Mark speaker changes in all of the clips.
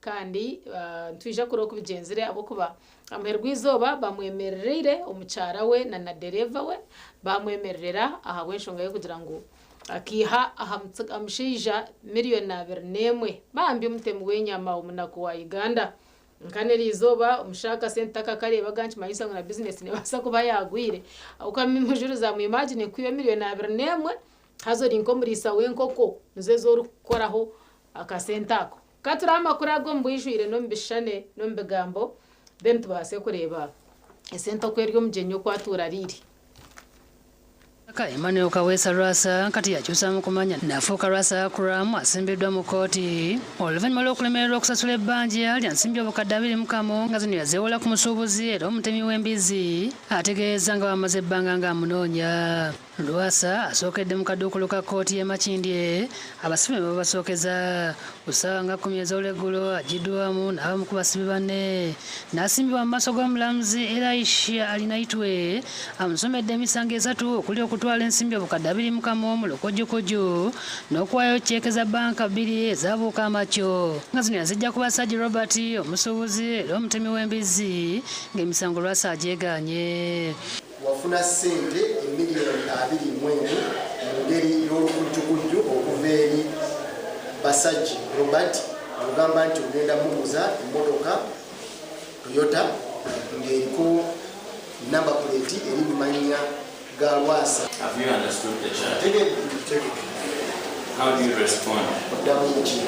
Speaker 1: Kandi nitwija kureeba oku bigyenzire ahabw'okuba aha muheru gw'eizooba bamwemerereire omukyara we na na dereeva we baamwemererera ahabw'enshonga y'okugira ngu akaiha aha mushaija miriyoni 21 bambi omutemi w'enyama omunaku wa Uganda. Nka n'eriizooba omushaija akasente takakareebaga nikimanyisa ngu na bizinesi neebaasa kuba yaagwire ahabw'okuba mujuriza mu imagine kwiba miriyoni 21 haza ori nk'omuriisa w'enkoko nizo ezi orikukoraho akasente ako. Ka turahe amakuru ago omu bwijwire n'omu bishushane n'omu bigambo, then tubaase kureeba esente oku eri omugyenyi oku atuura ariire.
Speaker 2: Emmanuel Kaweesa Lwasa kati yakyusaamu kumanya nafuuka Lwasa Akram asimbiddwa mu kkooti oluvannyuma lw'okulemererwa okusasula ebbanja lya nsimbi obukadde 21 nga zino yazeewola ku musuubuzi era omutemi w'embizzi ategeezezza nga bw'amaze ebbanga ng'amunoonya. Lwasa asookedde mu kaduukulu ka kkooti y'e Makindye abasibe mwe babasookeza. Ku ssaawa nga kkumi ez'olweggulo aggyiddwamu n'abamu ku basibe banne n'asimbibwa mu maaso g'omulamuzi Elisha Arinaitwe amusomedde emisango esatu okuli okutwala ensimbi obukadde abiri mu kamu mu lukujjukujju n'okuwaayo cceeke za bbanka bbiri ezaabuuka amakyo nga zino yaziggya ku Basajja Robert omusuubuzi era omutemi w'embizzi ng'emisango Lwasa agyegaanye.
Speaker 3: Wafuna ssente emiliyoni 21 mu ngeri y'olukujjukujju okuva eri Basajji Robert ng'ogamba nti ogenda muguza emmotoka Toyota ng'eriko nnamba puleeti eri mu mannya ga Lwasa.
Speaker 4: Have you understood the charge? How do you respond?
Speaker 3: Oddamu ki?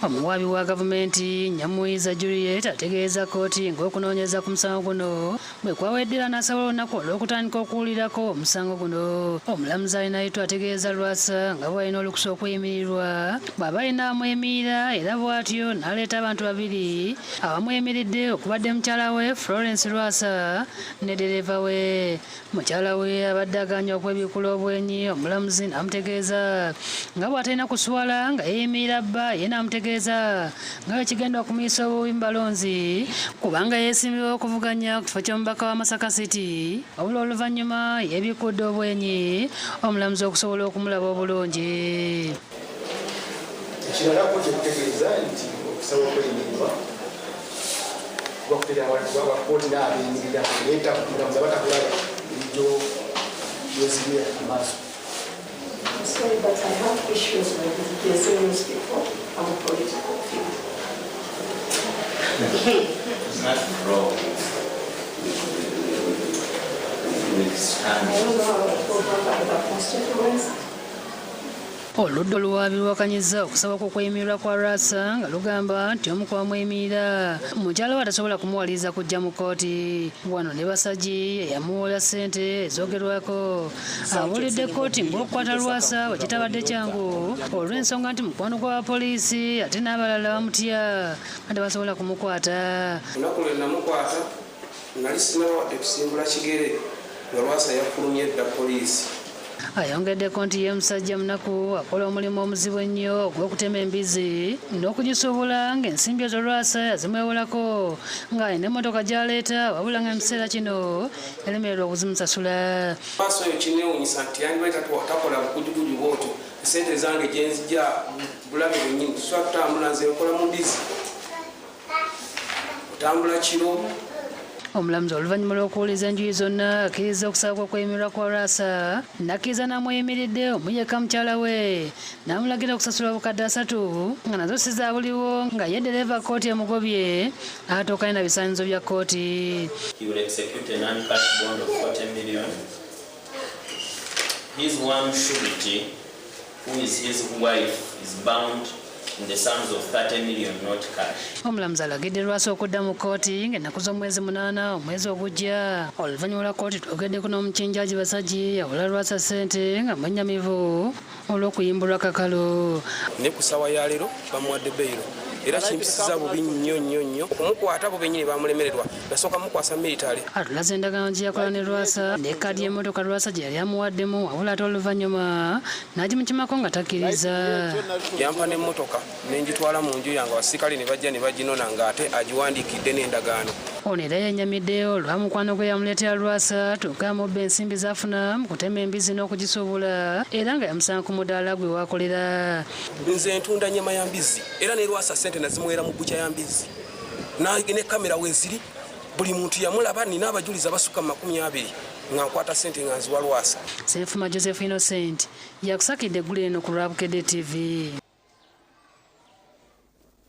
Speaker 2: Omuwaabi wa gavumenti Nyamuyiza Juliet ategeeza kkooti ng'okunoonyereza ku musango guno bwe kwawedde era n'asaba olunaku olw'okutandika okuwulirako omusango guno. Omulamuzi Arinaitwe ategeeza Lwasa nga bw'alina olukusa okweyimirirwa bw'aba alina amweyimirira era bw'atyo n'aleeta abantu babiri abamweyimiridde okubadde mukyala we Florence Lwasa ne ddereeva we. Mukyala we abadde agaanye okwebikkula obwenyi omulamuzi n'amutegeeza nga bw'atalina kuswala nga yeeyimirira bba ye n'amutegeeza nga bwe kigenda okumuyisa obubi mu balonzi kubanga yeesimbyewo okuvuganya ku kifo ky'omubaka wa Masaka City wabula oluvannyuma yeebikkudde obwenyi omulamuzi okusobola okumulaba obulungi.
Speaker 3: Ekirala kkooti ekutegeeza nti okusaba okweyimirirwa kuba kutera abantu kkooti n'abeeyimirira naye omulamuzi aba takulaba engeri gy'ozibye amaaso.
Speaker 5: I'm sorry, but I have issues with the serious people. I'm a political figure.
Speaker 4: There's nothing wrong with
Speaker 5: I
Speaker 4: standing.
Speaker 5: don't know how to talk about other constituents.
Speaker 2: Oludda oluwaabi luwakanyizza okusaba kw'okweyimirirwa kwa Lwasa nga lugamba nti omu ku bamweyimirira mukyala we atasobola kumuwaliriza kujja mu kkooti. Wano ne Basajji eyamuwola ssente ezoogerwako abuulidde kkooti ng'okukwata Lwasa bwe kitabadde kyangu olw'ensonga nti mukwano gw'abapoliisi ate n'abalala bamutya nga tebasobola kumukwata.
Speaker 6: Olunaku lwe namukwata nali sinnaba wadde kusimbula kigere nga Lwasa yafulumye dda poliisi.
Speaker 2: Ayongeddeko nti ye musajja munaku akola omulimu omuzibu ennyo ogw'okutema embizzi n'okugisuubula ng'ensimbi ezo Lwasa yazimwewolako ng'alina emmotoka gy'aleeta wabula nga mu kiseera kino yalemererwa okuzimusasula.
Speaker 6: Lwasa oyo kinneewuunyisa nti yandibadde takola bukujukuju bw'otyo ssente zange gye nzigya bulabe bwennyini tusobola kutambula nze nkola mu mbizzi otambula kiro.
Speaker 2: Omulamuzi oluvannyuma lw'okuwuliriza enjuyi zonna akkiriza okusaba kw'okweyimirirwa kwa Lwasa n'akkiriza n'amweyimiridde omuyeka mukyala we n'amulagira okusasula obukadde asatu nga nazo si za buliwo nga ye ddereeva kkooti emugobye atuukane na bisaanyizo bya kkooti.
Speaker 4: He will execute a non-cash bond of 40 million. His one surety, who is his wife, is bound in the sums of 30 million, not cash.
Speaker 2: Omulamuzi alagidde Lwasa okudda mu kkooti ng'ennaku z'omwezi 8 omwezi ogujja. Oluvannyuma lwa kkooti twogeddeko n'omukinjaagi Basajji awola Lwasa ssente nga mwennyamivu olw'okuyimbulwa kakalu.
Speaker 6: Ne ku ssaawa ya leero bamuwadde beyiro era kimpisiza bubi nnyo nnyo nnyo okumukwata bo bennyini bamulemererwa nasooka mukwasa militale.
Speaker 2: Atulaze endagaano gye yakola ne Lwasa ne kkaadi y'emmotoka Lwasa gye yali amuwaddemu wabula ate oluvannyuma n'agimukimako nga takkiriza.
Speaker 6: Yampa n'emmotoka ne ngitwala mu nju yange abasirikale ne bajja ne baginona ng'ate agiwandiikidde n'endagaano.
Speaker 2: Ono era yenyamidde olwa mukwano gwe yamuleetera Lwasa atuuke amubbe ensimbi z'afuna mu kutema embizzi n'okugisuubula era nga yamusanga ku mudaala gwe w'akolera.
Speaker 6: Nze ntunda nyama ya mbizzi era ne Lwasa ssente nazimuweera mu bbuca ya mbizzi ne kamera weeziri buli muntu yamulaba nina abajulizi abasukka mu 20 nga nkwata ssente nga nziwa Lwasa.
Speaker 2: Ssenfuma Joseph Innocent yakusakidde eggulire lino ku lwa Bukedde TV.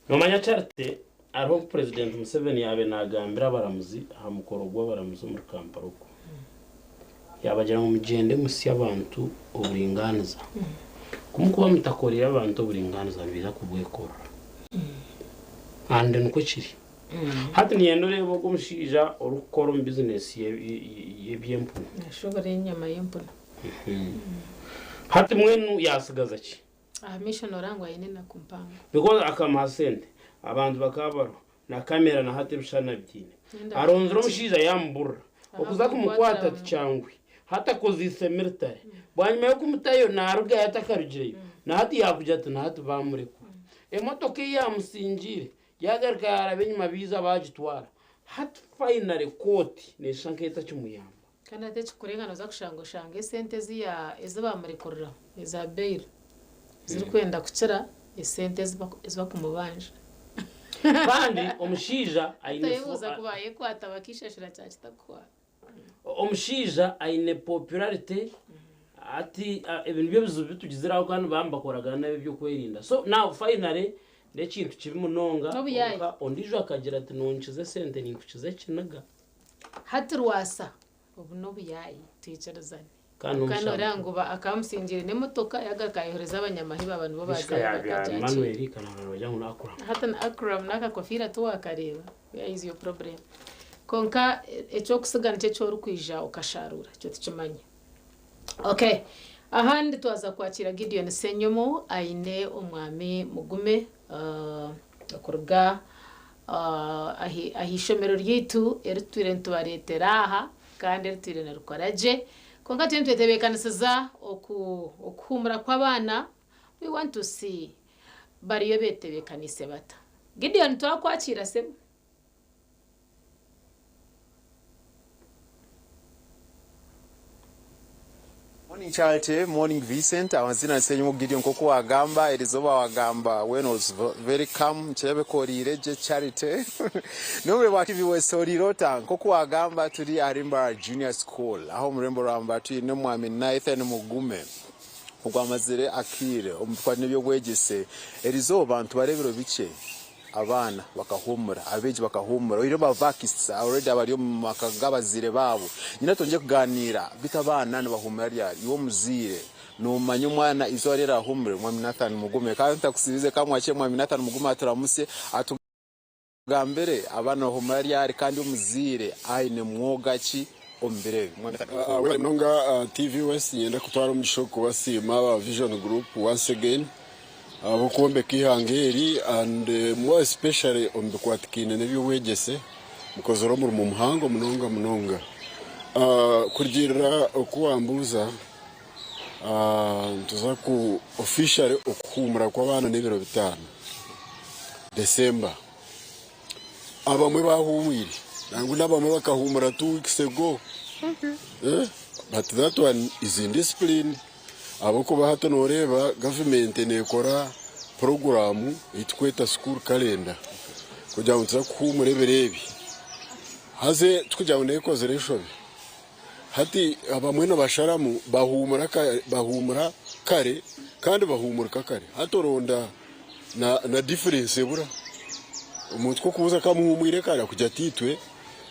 Speaker 7: Nomanya Charity, hariho obu Purezidenti Museveni yaabaire naagambira abaramuzi aha mukoro gw'abaramuzi omuri Kampala okwo, yaabagira ngu mugyende musye abantu oburingaaniza. Ku murikuba mutakoreire abantu oburingaaniza nibaija kubwekorera. And nikwo kiri. Hati niinyenda oreebe ogwo omushaija orikukora omu bizinesi y'eby'empunu.
Speaker 1: Naashobora enyama y'empunu.
Speaker 7: Hati mbwenu yaatsigaza ki?
Speaker 1: Aha maisho nooreba ngu aine enaku mpango.
Speaker 7: Because akamuha sente abantu bakaba bariho na camera na hati ebishushani abiine. Aronzire omushaija yamuburira. Okuza kumukwata tikyanguhi. Hati akozeise military. Bwanyima yokumutayo narugayo atakarugireyo na hati yakugira ati na hati bamurekura. Emotoka eyi yamusingiire yagaruka yaraba enyima baija bagitwara. Hati finally kooti neshusha nketakimuyamba.
Speaker 1: Kandi hati ekirikurenga nooza kushanga oshange esente ezi ezi baamurekurira eza bail zirikwenda kukira esente ezi barikumubanja.
Speaker 7: Kandi omushaija aine.
Speaker 1: Oyebuuza ku baayekwata bakaishashura kyakitakuhwa.
Speaker 7: Omushaija aine popularity hati ebi nibyo bizibu bi tugizire aho kandi baba nibakoragana n'ab'ebyokwerinda so now finally n'ekintu kibi munonga kwonka ondiijo akagira ati nonkiza esente ninkukiza ekiniga.
Speaker 1: Hati Rwasa obu n'obuyaayi twikirizane.
Speaker 7: Kandi
Speaker 1: Kandi
Speaker 7: n'omushana.
Speaker 1: noreeba ngu akaba amusingiire n'emotoka yagaruka yayohereza abanyamahe baaba nibo
Speaker 7: Bishika
Speaker 1: baazayo
Speaker 7: ya bya
Speaker 1: bakagyakira.
Speaker 7: Emmanuel kana nibagira ngu ni Akram.
Speaker 1: Hati ni Akram n'akakofiira tiwakareeba where is your problem? Kwonka eky'okusiga nikyo eki orikwija okasharuura ekyo tukimanye. Okay ahandi twaza kwakira Gideon Ssenyomo aine omwami Mugume okuruga aha ishomero ryaitu eri tutwire nitubareetera aha kandi eritwire nirikora gye. Kwonka turiyo nitwetebeekanisiza okuhuumura kw'abaana, we want to see bariyo beetebeekaniise bata. Gideon twakwakiira sebo.
Speaker 8: Morning Charity, morning Vincent, amazina ni Senyumu Gideon nkoku wagamba erizoba wagamba when was very calm nikirebeka oriire gye Charity n'obwire bwa TV West oriire ota nkoku wagamba turi ahari Mbarara Junior School aho omu rurembo rwa Mbarara twine omwami Nathan Mugume ogwamazire akaire omu bikwatine by'obwegyese erizoba nitubara ebiro bikye Abaana bakahuumura, abeegi bakahuumura, oyihireho ba vakists already abari omu maka g'abazaire baabo. Nyine twongye kugaaniira, beitu abaana nibahuumura ryari? Iwe omuzaire noomanya omwana eizooba eri araahuumure? Mwami Nathan Mugume. Ka ntakusiibize ka mwakye Mwami Nathan Mugume aturamutsye atugambire abaana nibahuumura ryari kandi omuzaire aine mwoga ki omu biro ebi? Mwami Nathan Mugume.
Speaker 9: Webale munonga TV West, niinyenda kutwara omugisha ogu kubasiima aba Vision Group once again. Ahabw'okwombeka eihanga eri and more especially omu bikwatikaine n'eby'obwegyese mukozire omurimo muhango munonga munonga. Kurugiirira oku wambuuza, nituza ku officially okuhuumura kw'abaana n'ebiro bitaano December. Abamwe bahuumwire nangwa n'abamwe bakahuumura 2 weeks ago but that one is indiscipline. Ahabw'okuba hati nooreeba gavumenti neekora puroguraamu ei turikweta school calendar kugira ngu nituza kuhuumura ebiro ebi. Haza tikugira ngu neekozire enshobe. Hati abamwe nibasharamu bahuumura bahuumura kare kandi bahuumurika kare. Hati oronda na difference ebura. Omuntu ku orikubuuza ka muhuumwire kare akugira ati itwe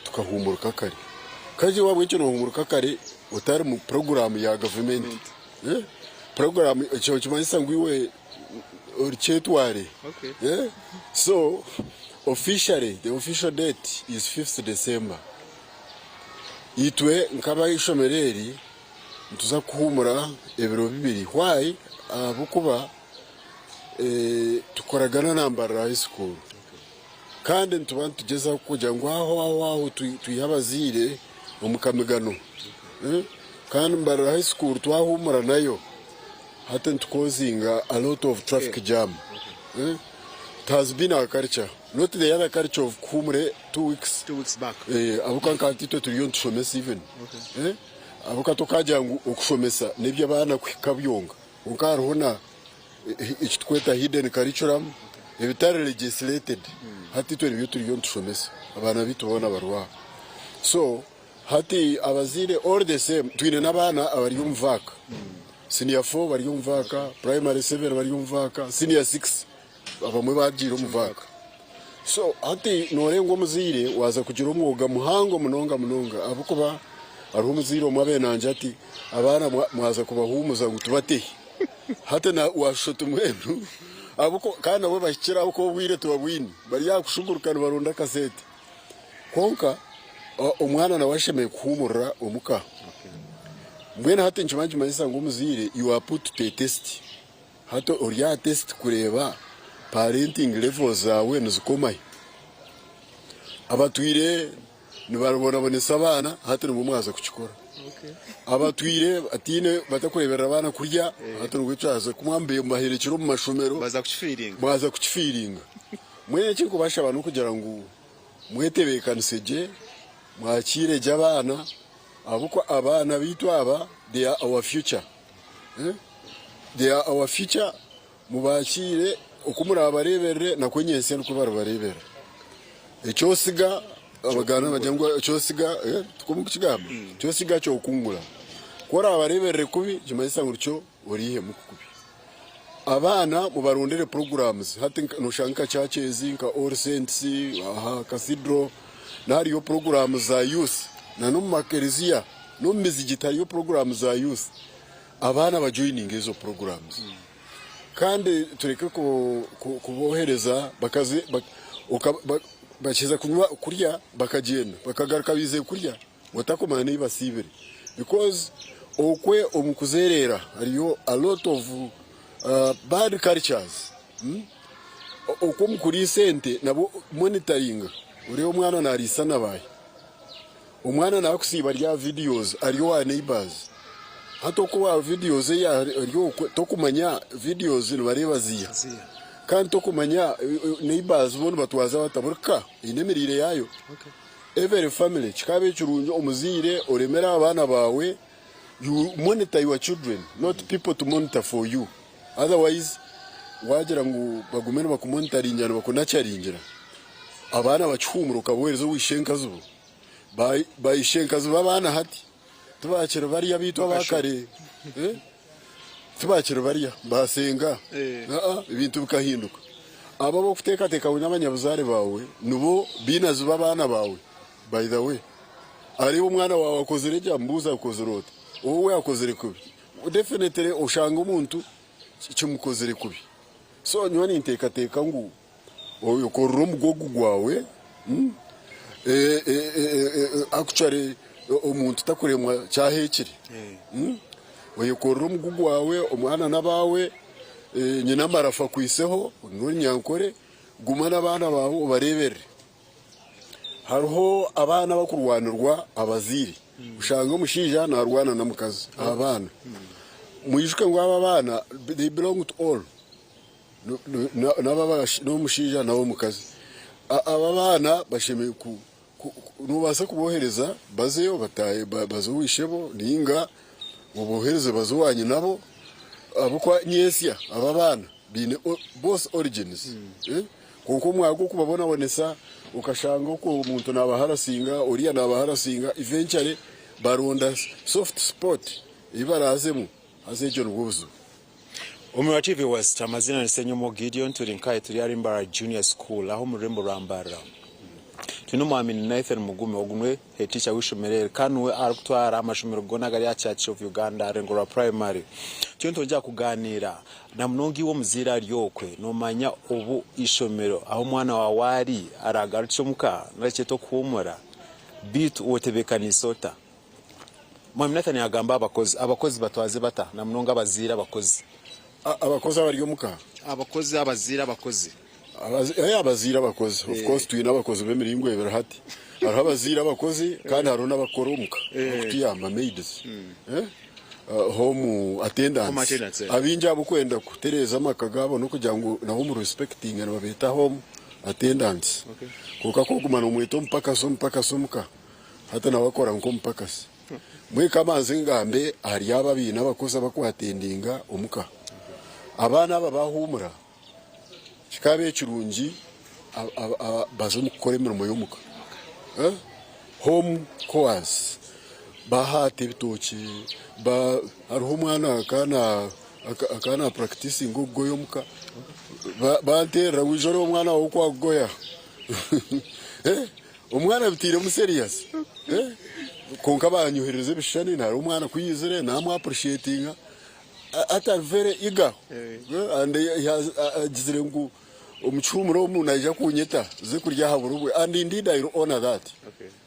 Speaker 9: tukahuumurika kare. Kandi waaba noohuumurika kare otari mu puroguraamu ya gavumenti, puroguraamu ekyo nikimanyisa ngu iwe ori kyetware. So officially the official date is fifth December. Itwe nk'abeishomero eri nituza kuhuumura ebiro bibiri. Why? Ahabw'okuba tukoragana na Mbarara High School. Kandi nituba nitugyezaho kugira ngu aho aho aho twihe abazaire omu kamigano. Kandi Mbarara High School twahuumura nayo hati nitukozinga a lot of traffic jam. It has been our culture not the other culture of kuhumura 2 weeks.
Speaker 8: 2 weeks back.
Speaker 9: Ahabw'okuba nka hati itwe turiyo nitushomesa even. Ahabw'okuba tokagira ngu okushomesa n'eby'abaana kuhika byonka. Kwonka hariho na eki turikweta hidden curriculum ebitari legislated. Hati itwe nibyo turiyo nitushomesa abaana baitu boona bari aho. So hati abazaire all the same twine n'abaana abari omu vac. Senior 4 bari omu vac, primary 7 bari omu vac, senior 6 abamwe bagiire omu vac. So hati norenga omuzaire waaza kugira omwoga muhango munonga munonga ahabw'okuba hariho omuzaire omwe abaire nangye ati abaana mwaza kubahuumuza ngu tubatehe. Hati washusha oti mbwenu ahabw'okuba kandi nabwo bahikire ahabw'okuba obwire tibabwine bari aha kushuguruka nibaronda akasente. Kwonka omwana nawe ashemereire kuhuumurira omuka. Mbwenu hati nikiba nikimanyisa ngu omuzaire you are put to a test. Hati ori aha test kureeba parenting levels zaawe nizikomahi. Abatwire nibarabonabonesa abaana hati nibwo mwaza kukikora. Abatwire bataine batakureeberera abaana kurya hati nibwo kyaza ku mubaherekire omu mashomero mwaza kukifiiringa. Mbwenu eki ndikubashaba n'okugira ngu mwetebeekanise gye, mwakiire gye abaana ahabw'okuba abaana baitu aba they are our future. They are our future, mubakiire oku murabareeberere nakwo nyentsya nikwo baribareeberera. Eki osiga Abaganda nibagira ngu eki osiga tikwo murikukigamba? Eki osiga kyokungura. Ku orabareeberere kubi nikimanyisa ngu nikyo oriihemu kubi. Abaana mubarondere programs hati noshanga nka churches nka All Saints aha Cathedral nahariyo programs za youth na n'omu makereziya n'omu mizigiti hariyo programs za youth abaana bajoininge ezo programs kandi tureke kubohereza bakaze bakiheza kunywa kurya bakagyenda bakagaruka baizire kurya otakumanya nebi basiibire because okwe omu kuzereera hariyo a lot of bad cultures okwo omu kuriisa ente nabwo monitoringa oreebe omwana nariisa na baahi omwana nakusiiba ari aha videos ari owa neighbours hati oku owa videos ei ari okwe tokumanya videos nibareeba ziiha kandi tokumanya neighbours bo nibatwaza bata buri ka eine emiriire yaayo. Every family kikaba ekirungi omuzaire oremere abaana baawe you monitor your children not people to monitor for you otherwise wagira ngu bagume nibakumonitaringira nibakunacharingira abaana bakihumura okabohereza owa ishenkazi bo ba ishenkazi b'abaana hati tibakiri barya beitu abakare Tibakiri barya basenga aa ebintu bikahinduka. Abo abokuteekateeka ngu n'abanyabuzaare baawe nibo bainazi b'abaana baawe by the way. Areeba omwana waawe akozire gye amubuuza okozire ota? Owe akozire kubi. Definitely oshanga omuntu kimukozire kubi. So nyowe ninteekateeka ngu Okorere omugogo gwawe actually omuntu takuremwa kyahekire. Oyekorere omugu gwawe omwana n'abaawe nyina amarafu akwiseho n'orunyankore guma n'abaana baawe obareeberere. Hariho abaana abakurwanirwa abazaire oshanga omushaija naarwana n'omukazi aha baana. Mwijuke ngu abo abaana they belong to all. N'omushaija n'omukazi. Aba abaana bashemereire ku, noobaasa kuboohereza bazeyo bataahe baze owa ishebo nainga oboohereze baze owa nyinabo ahabw'okuba nyentsya aba abaana baine both origins. Kwonka omwanya gw'okubabonabonesa okashanga okwo omuntu naabaharasinga oriya naabaharasinga eventually baronda soft spot ei baraazemu haza egyo nibwo buzibu.
Speaker 8: Omuri TV West, amazina ni Ssenyomo Gideon, turi nkahe turi ahari Mbarara Junior School aho omu rurembo rwa Mbarara. Twine omwami Nathan Mugume, ogu niwe head teacher w'eishomero eri kandi niwe arikutwara amashomero goona agari aha Church of Uganda aha rurengo rwa primary. Turiyo nitwongyera kuganiira na munonga iwe omuzaire ari okwe, nomanya obu eishomero ahu omwana waawe ari aragarukye omuka nari ekyetwa okuhuumura, beitu otebeekaniise ota? Mwami Nathan yagamba abakozi, abakozi batwaze bata namunonga abazaire abakozi?
Speaker 9: Abakozi abari omuka?
Speaker 8: Abakozi abazaire abakozi.
Speaker 9: Abazaire abakozi, of course twine abakozi b'emiringo ebiri hati. Hariho abazaire abakozi kandi hariho n'abakora omuka abakutuyamba maids. Home
Speaker 8: Home
Speaker 9: attendants
Speaker 8: attendants, eh.
Speaker 9: Abaingi ahabw'okwenda kutereeza amaka gaabo n'okugira ngu nabo mu respectinga nibabeeta home attendants.
Speaker 8: Okay.
Speaker 9: Kwonka ku okuguma nomweta omupakasi omupakasi omuka, hati nawe akora nk'omupakasi. Mbwenu kamanze ngambe ahari abo abaine abakozi abakuatendinga omuka. Abaana aba bahuumura, kikaaba ekirungi baze omu kukora emirimo y'omuka. Home chores, bahaata ebitookye, hariho omwana akaba na practicinga okugoya omuka, banteerera ngu ija oreebe omwana waawe oku akugoya. Omwana abiteiremu serious. Kwonka banyoherereza ebishushani, hariho omwana ku yaizire namu appreciatinga. Atari very eager and he has agizire ngu omu kihumuro omu naija kunyeta nze kurya aha buro bwe and indeed I will honour that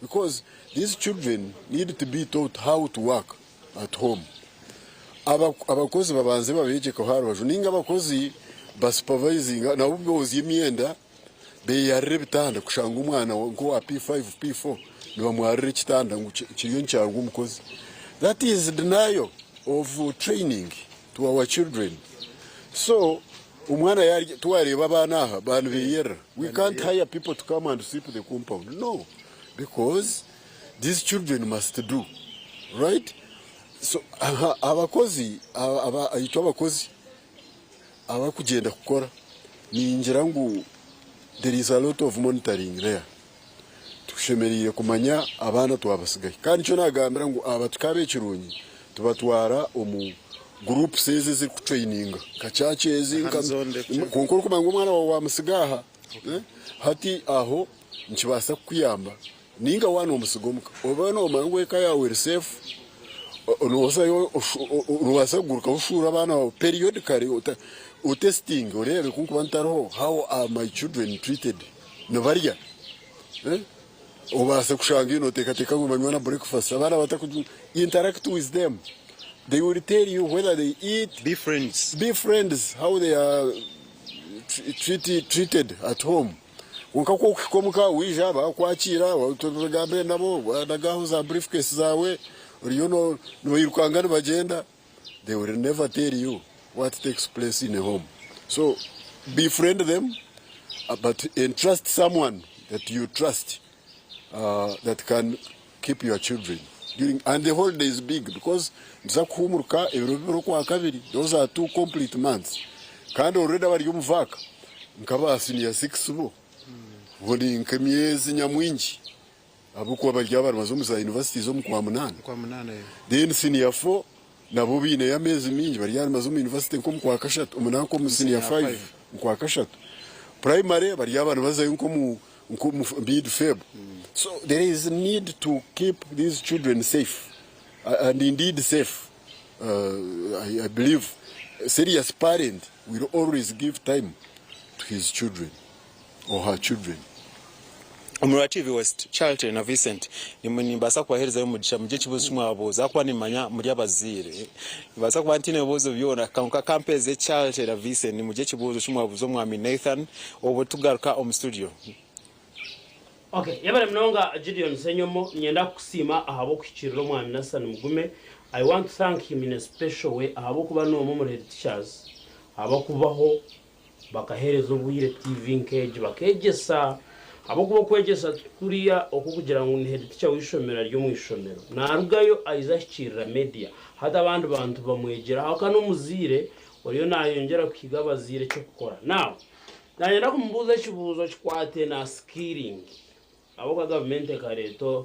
Speaker 9: because these children need to be taught how to work at home. Abakozi babanze babegyekeho aha rubaju ninga abakozi ba supervisinga nabo bozye emyenda beyarire ebitanda kushanga omwana nk'owa P5, P4 nibamwarira ekitanda ngu kiriyo nikyarwa omukozi. That is denial of training to our children. So omwana yarya tiwareeba abaana aha ba nibeyerera. We can't hire people to come and sweep the compound no because these children must do right. So abakozi itwe abakozi abarikugyenda kukora ningira ngu there is a lot of monitoring there. Tushemereire kumanya abaana twabatsigahi. Kandi nikyo nagambira ngu aba tukaba ekirungi tubatwara omu groups ezi ezirikutureyininga nka church ezi kwonka orikumanya ngu omwana waawe wamutsiga aha hati aho nikibaasa kukuyamba Ninga waaba nomusiga omuka oba nomanya ngu eka yaawe eri safe, nobaasa kugurukaho oshuure abaana baawe periodically otesitinge oreebe ku nkuba ntariho how are my children treated, nibarya? Obaase kushanga noteekateeka ngu nibanywa na breakfast abaana batakurya, interact with them, they will tell you whether they eat,
Speaker 8: Be friends.
Speaker 9: Be friends how they are treated at home. Kwonka ku orikuhika omuka waija baakwakiira, ogambire nabo, wanagaho za briefcase zaawe, oriyo nibairukanga nibagyenda, they will never tell you what takes place in a home. So befriend them but entrust someone that you trust that can keep your children during and the holiday is big because nituza kuhumuruka ebiro bibiri okwakabiri those are two complete months kandi already abari omu vac nk'aba senior six bo bo ni nk'emyezi nyamwingi ahabw'okuba bari abaribaza omu za universities omu kwa munaana
Speaker 8: Kwa munaana eh.
Speaker 9: then senior four nabo baineyo ameezi mingi bari abaribaza omu university nk'omu kwa kashatu omu nanka omu senior
Speaker 8: Senior
Speaker 9: five
Speaker 8: five.
Speaker 9: omu kwa kashatu primary bari abaribazayo nk'omu nk'omu mid Feb. So there is need to keep these children safe and indeed safe. I, I believe a serious parent will always give time to his children or her children.
Speaker 8: Omuri TV West, Charlton na Vincent, nimbaasa kubaheerezayo omugisha mugire ekibuuzo ki mwabuuza ahakuba nimmanya muri abazaire. Nimbaasa kuba ntaine bibuuzo byona kwonka kampeeze Charlton na Vincent nimugire ekibuuzo ki mwabuuza omwami Nathan obwo tugaruka omu studio.
Speaker 7: Ok, yebare munonga Gideon Ssenyomo, niinyenda kukusiima ahabw'okuhikiirira Omwami Nathan Mugume. I want to thank him in a special way ahabw'okuba n'omwe omuri head teachers abakubaho bakaheereza obwire TV nk'egi bakeegyesa ahabw'okuba okwegyesa tikuriya okw'okugira ngu ni head teacher w'eishomero ari omu ishomero naarugayo aija ahikiirira media hati abandi bantu bamwegyeraho ka n'omuzaire oriyo naayongyera kuhiga abazaire eky'okukora. Now Nanyenda kumubuuza ekibuuzo kikwate na skilling ahabw'okuba gavumenti ekareeta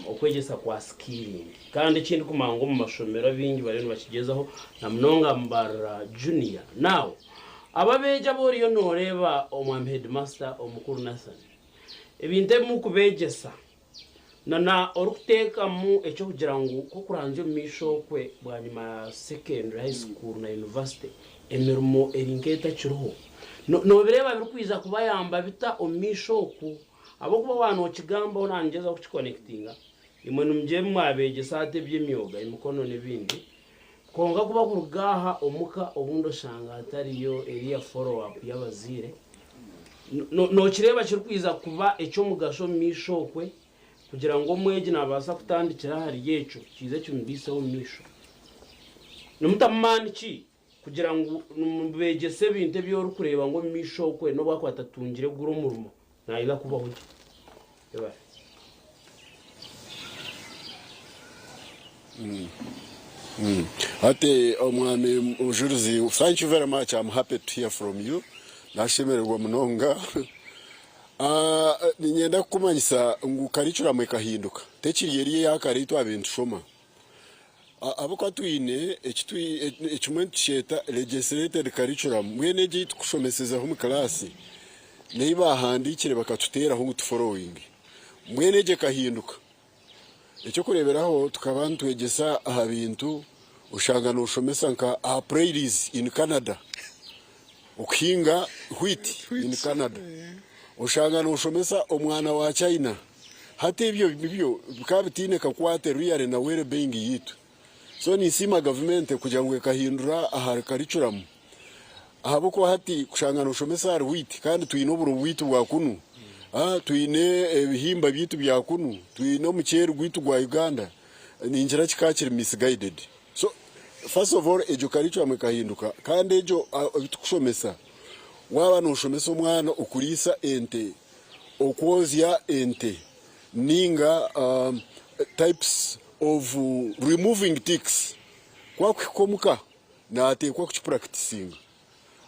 Speaker 7: okwegyesa kwa skilling kandi ekindikumanya ngu omu mashomero abaingi bariyo nibakigyezaho na munonga Mbarara Junior. Now abo abeegi abu oriyo noreeba omwami headmaster omukuru Nathan, ebintu ebi murikubeegyesa Na na orikuteekamu eky'okugira ngu ku okuranzya omu maisho okwe bwanyima ya secondary, high school na university emirimo eri nk'etakiriho. No nobireeba birikwija kubayamba bita omu maisho oku? Ahabw'okuba waaba nokigambaho nangyezaho kukikonectinga, imwe nimugye mwabeegyesa hati eby'emyoga, emikono n'ebindi, kwonka ku bakuruga aha omuka obundi oshanga hatariyo eriya follow up y'abazaire. Nookireeba kirikwija kuba eky'omugasho omu maisho okwe kugira ngu omwegi naabaasa kutandikira ahari ekyo kiije kimubaiseho omu maisho? Nimutamu maani ki kugira ngu mubeegyese ebintu ebi orikureeba ngu omu maisho okwe n'obu akuba atatungire guri omurimo naija kubaho gye? Yebare.
Speaker 9: Hati omwami Mujurizi thank you very much I'm happy to hear from you nashemererwa munonga Niinyenda kukumanyisa ngu curriculum ekahinduka tekiri eri eya kare ei twabaire nitushoma. Ahabw'okuba twine ekimwe nitukyeta legislated curriculum mbwenu egi ei tukushomesezaho omu kiraasi n'ei baahandiikire bakatuteeraho ngu tuforowinge. Mbwenu egi ekahinduka. Eky'okureeberaho tukaba nitwegyesa aha bintu oshanga nooshomesa nka aha prairies in Canada, okuhinga wheat in Canada, oshanga nooshomesa omwana wa China. Hati ebyo byo bikaba bitaine kakwate really na well being yaitu. So ninsiima gavumenti kugira ngu ekahindura ahari curriculum ahabw'okuba hati kushanga noshomesa ahari wheat kandi twine oburo bwaitu bwa kunu, twine ebihimba byaitu bya kunu, twine omuceeri gwaitu gwa Uganda, ningira kikaba kiri misguided. So first of all egyo curriculum ekahinduka kandi egyo ebitukushomesa waaba noshomesa omwana okuriisa ente, okwozya ente ninga types of removing ticks ku akuhika omuka nateekwa kukipurakitisinga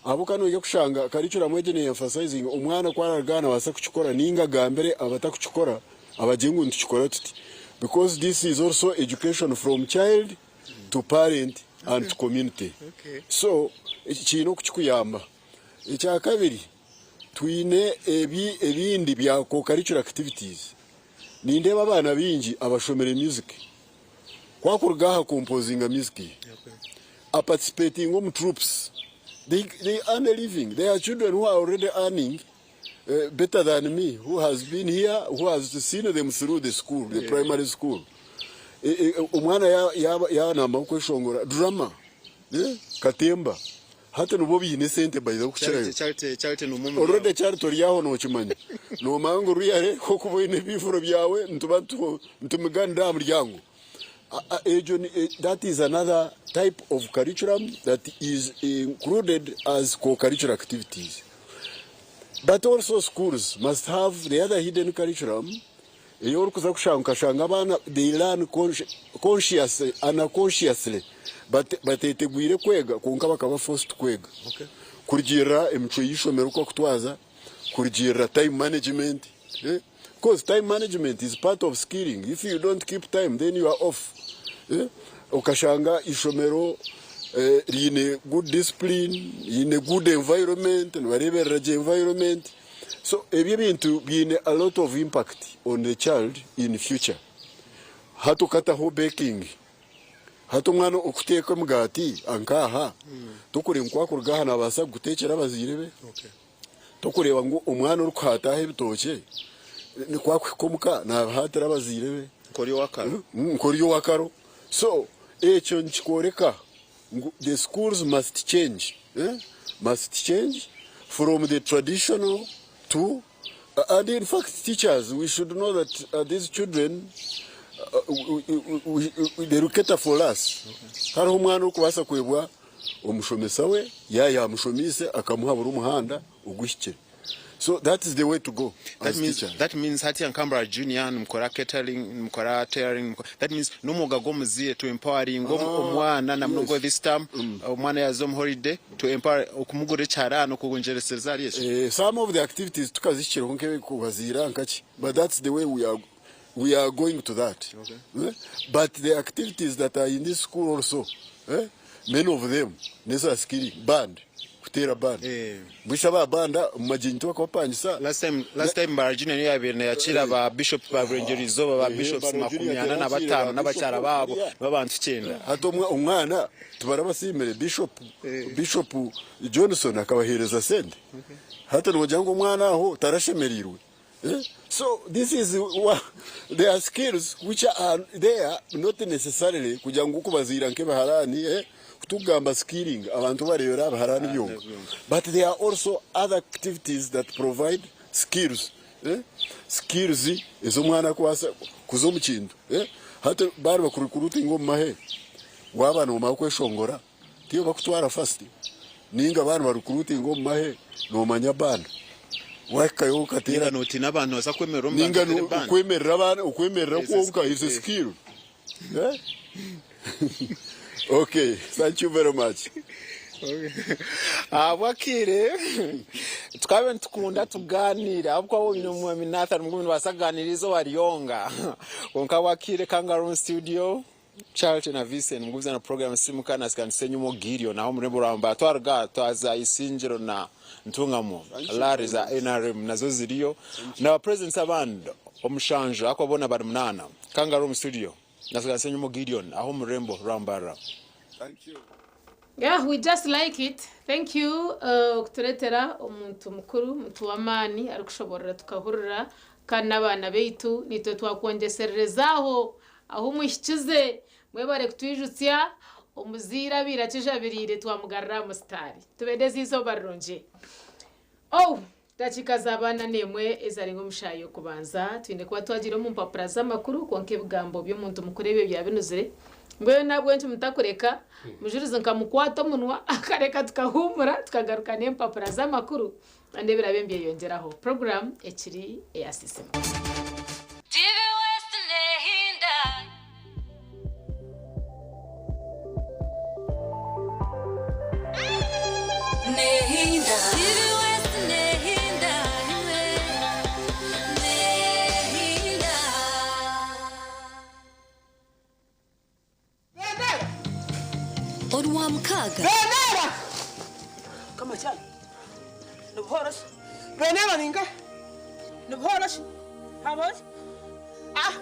Speaker 9: ahabw'okuba noija kushanga curriculum egi ne emphasizinga omwana ku araaruga aha nabaasa kukikora ninga agambire abatakukikora abagire ngu nitukikora tuti because this is also education from child to parent and to community so kiine oku kikuyamba. Ekyakabiri twine ebi ebindi bya co-curricular activities. Nindeeba abaana baingi abashomire music ku akuruga aha composinga music ye aparticipatinga omu troops they, they earn a living there are children who are already earning uh, better than me who has been here who has seen them through the school the primary school e, e, omwana yanamba kweshongora drama eh, katemba Hati nibwo biine esente by the way kukirayo.
Speaker 8: Charity, Charity ni umwe omuri
Speaker 9: Already
Speaker 8: abo.
Speaker 9: Charity ori aho nokimanya. Nomanya ngu really okuba oine ebifuro byawe nituba nitumiganira aha muryango. Egyo that is another type of curriculum that is included as co-curricular activities. But also schools must have the other hidden curriculum ei orikuza kushanga okashanga abaana they learn consciously, unconsciously batetegwire kwega kwonka bakaba forced kwega kurugiirira emicwe y'eishomero oku bakutwaza, kurugiirira time management because time management is part of skilling if you don't keep time then you are off okashanga eishomero riine good discipline, riine good environment, nibareeberera gye environment. So ebyo ebintu biine a lot of impact on the child in future. Hati okataho baking, hati omwana okuteeka omugaati nk'aha, tokureeba ngu ku akuruga aha nabaasa kuguteekyera abazaire be? Tokureeba ngu omwana orikuhaata aha ebitookye ku akuhika omuka nabihaatira abazaire be?
Speaker 8: Nk'ori ow'akaro.
Speaker 9: Nk'ori ow'akaro. So ekyo nikikworeka ngu the schools must change, must change from the traditional to and in fact teachers we should know that uh, these children uh, they will cater for us hariho omwana orikubaasa kwebwa omushomesa we yayamushomiise akamuhabura omuhanda oguhikire So that is the way to go
Speaker 8: That
Speaker 9: as
Speaker 8: means,
Speaker 9: teachers.
Speaker 8: that means hati Nkambara Junior nimukora catering, nimukora tailoring, nimukora, that means n'omwoga gw'omuzaire to empowering ah, omwana na munonga yes. this term mm. omwana yaza omu holiday to empower okumugurira ekiharani okugonjeresereza ahari ekyo.
Speaker 9: Eh, some of the activities tukazikireho nk'ekubaziira nkaki but that's the way we are we are going to that okay. eh? but the activities that are in this school also eh? many of them neza skilling band kuteera banda
Speaker 8: Eh.
Speaker 9: mbwenu aba banda omu magyenyi tibakubapangisa
Speaker 8: Last time, last time Mbarara Junior niyo yabaire nayakira ba bishop ba Burengyerwa Izooba ba
Speaker 9: Eh,
Speaker 8: bishops
Speaker 9: Mbarara
Speaker 8: makumi
Speaker 9: Junior
Speaker 8: ana na
Speaker 9: yakira
Speaker 8: bataano
Speaker 9: ba
Speaker 8: n'abakyara
Speaker 9: bishop
Speaker 8: baabo
Speaker 9: hariya.
Speaker 8: n'abantu kyenda.
Speaker 9: Hati omwana tibarabasiimire bishop bishop Johnson akabaheereza sente hati nogira ngu omwana aho tarashemereirwe Eh? So this is what there are skills which are there not necessarily kugira ngu kubaziira nk'ebiharani eh? Kutugamba skilling abantu bareebera abiharani byonka but there are also other activities that provide skills eh? Skills ez'omwana akubaasa kuza omu kintu eh? Hati baari bakurecruitinga omu mahe. Waaba noomanya kweshongora, tiyo bakutwara first? Nainga baaba nibarukuruutinga omu mahe, noomanya band? Waahikayo okateera.
Speaker 8: Nainga nootiina abantu nibabaasa kukwemerera omu
Speaker 9: Nainga
Speaker 8: bantu oteere band?
Speaker 9: okwemerera abaana, okwemerera
Speaker 8: Is a
Speaker 9: kwonka is a
Speaker 8: skill.
Speaker 9: skill. Eh? Okay, thank you very much.
Speaker 8: Ahabw'akaire tukabe nitukunda tugaaniire ahabw'okuba waaba omwami Nathan Mugume nibaasa kugaaniira eizooba ryonka kwonka ahabw'akaire Kangaroon Studio Charity na Vincent Mugumiza na program Simuka na Sikanisa enyima Gideon aho omurembo rwa Mbara twaruga aha twaza Isingiro na Ntungamo rally za NRM nazo ziriyo na ba presidents abandi omushanju ahakuba boona bari munaana Kangaroon Studio na Sikanisa enyima Gideon aho omurembo rwa Mbarara.
Speaker 1: Yeah, we just like it. Thank you okuturetera omuntu mukuru, omuntu w'amaani arikushoborora tukahurira kandi n'abaana baitu nitwe twakwongyesererezaaho ahu muhikize. Mwebare kutwijutsya omuzaire abaire akijabiriire twamugarura aha musitaari. Tubendeze eizooba rirungi. Oh! Dakiika za baana n'emwe ezarenga omu shaaha y'okubanza, twine kuba twagiire omu mpapura z'amakuru, kwonka ebigambo by'omuntu mukuru ebyo byaba binuzire. Mbwenu ahabw'enki mutakureka Mujurizi nkamukwata omunwa akareka tukahuumura tukagaruka n'empapura z'amakuru kandi ebiraabe nibyeyongyeraho. Puroguraamu ekiri eya Sisimuka.
Speaker 10: TV West nehinda. Nehinda. TV West nehinda imwe. Nehinda.
Speaker 11: Orwamukaaga.
Speaker 12: Benera! Kama cyane. Ni buhoro se? Benera ninga? Ni buhoro se? Haboze? Ah,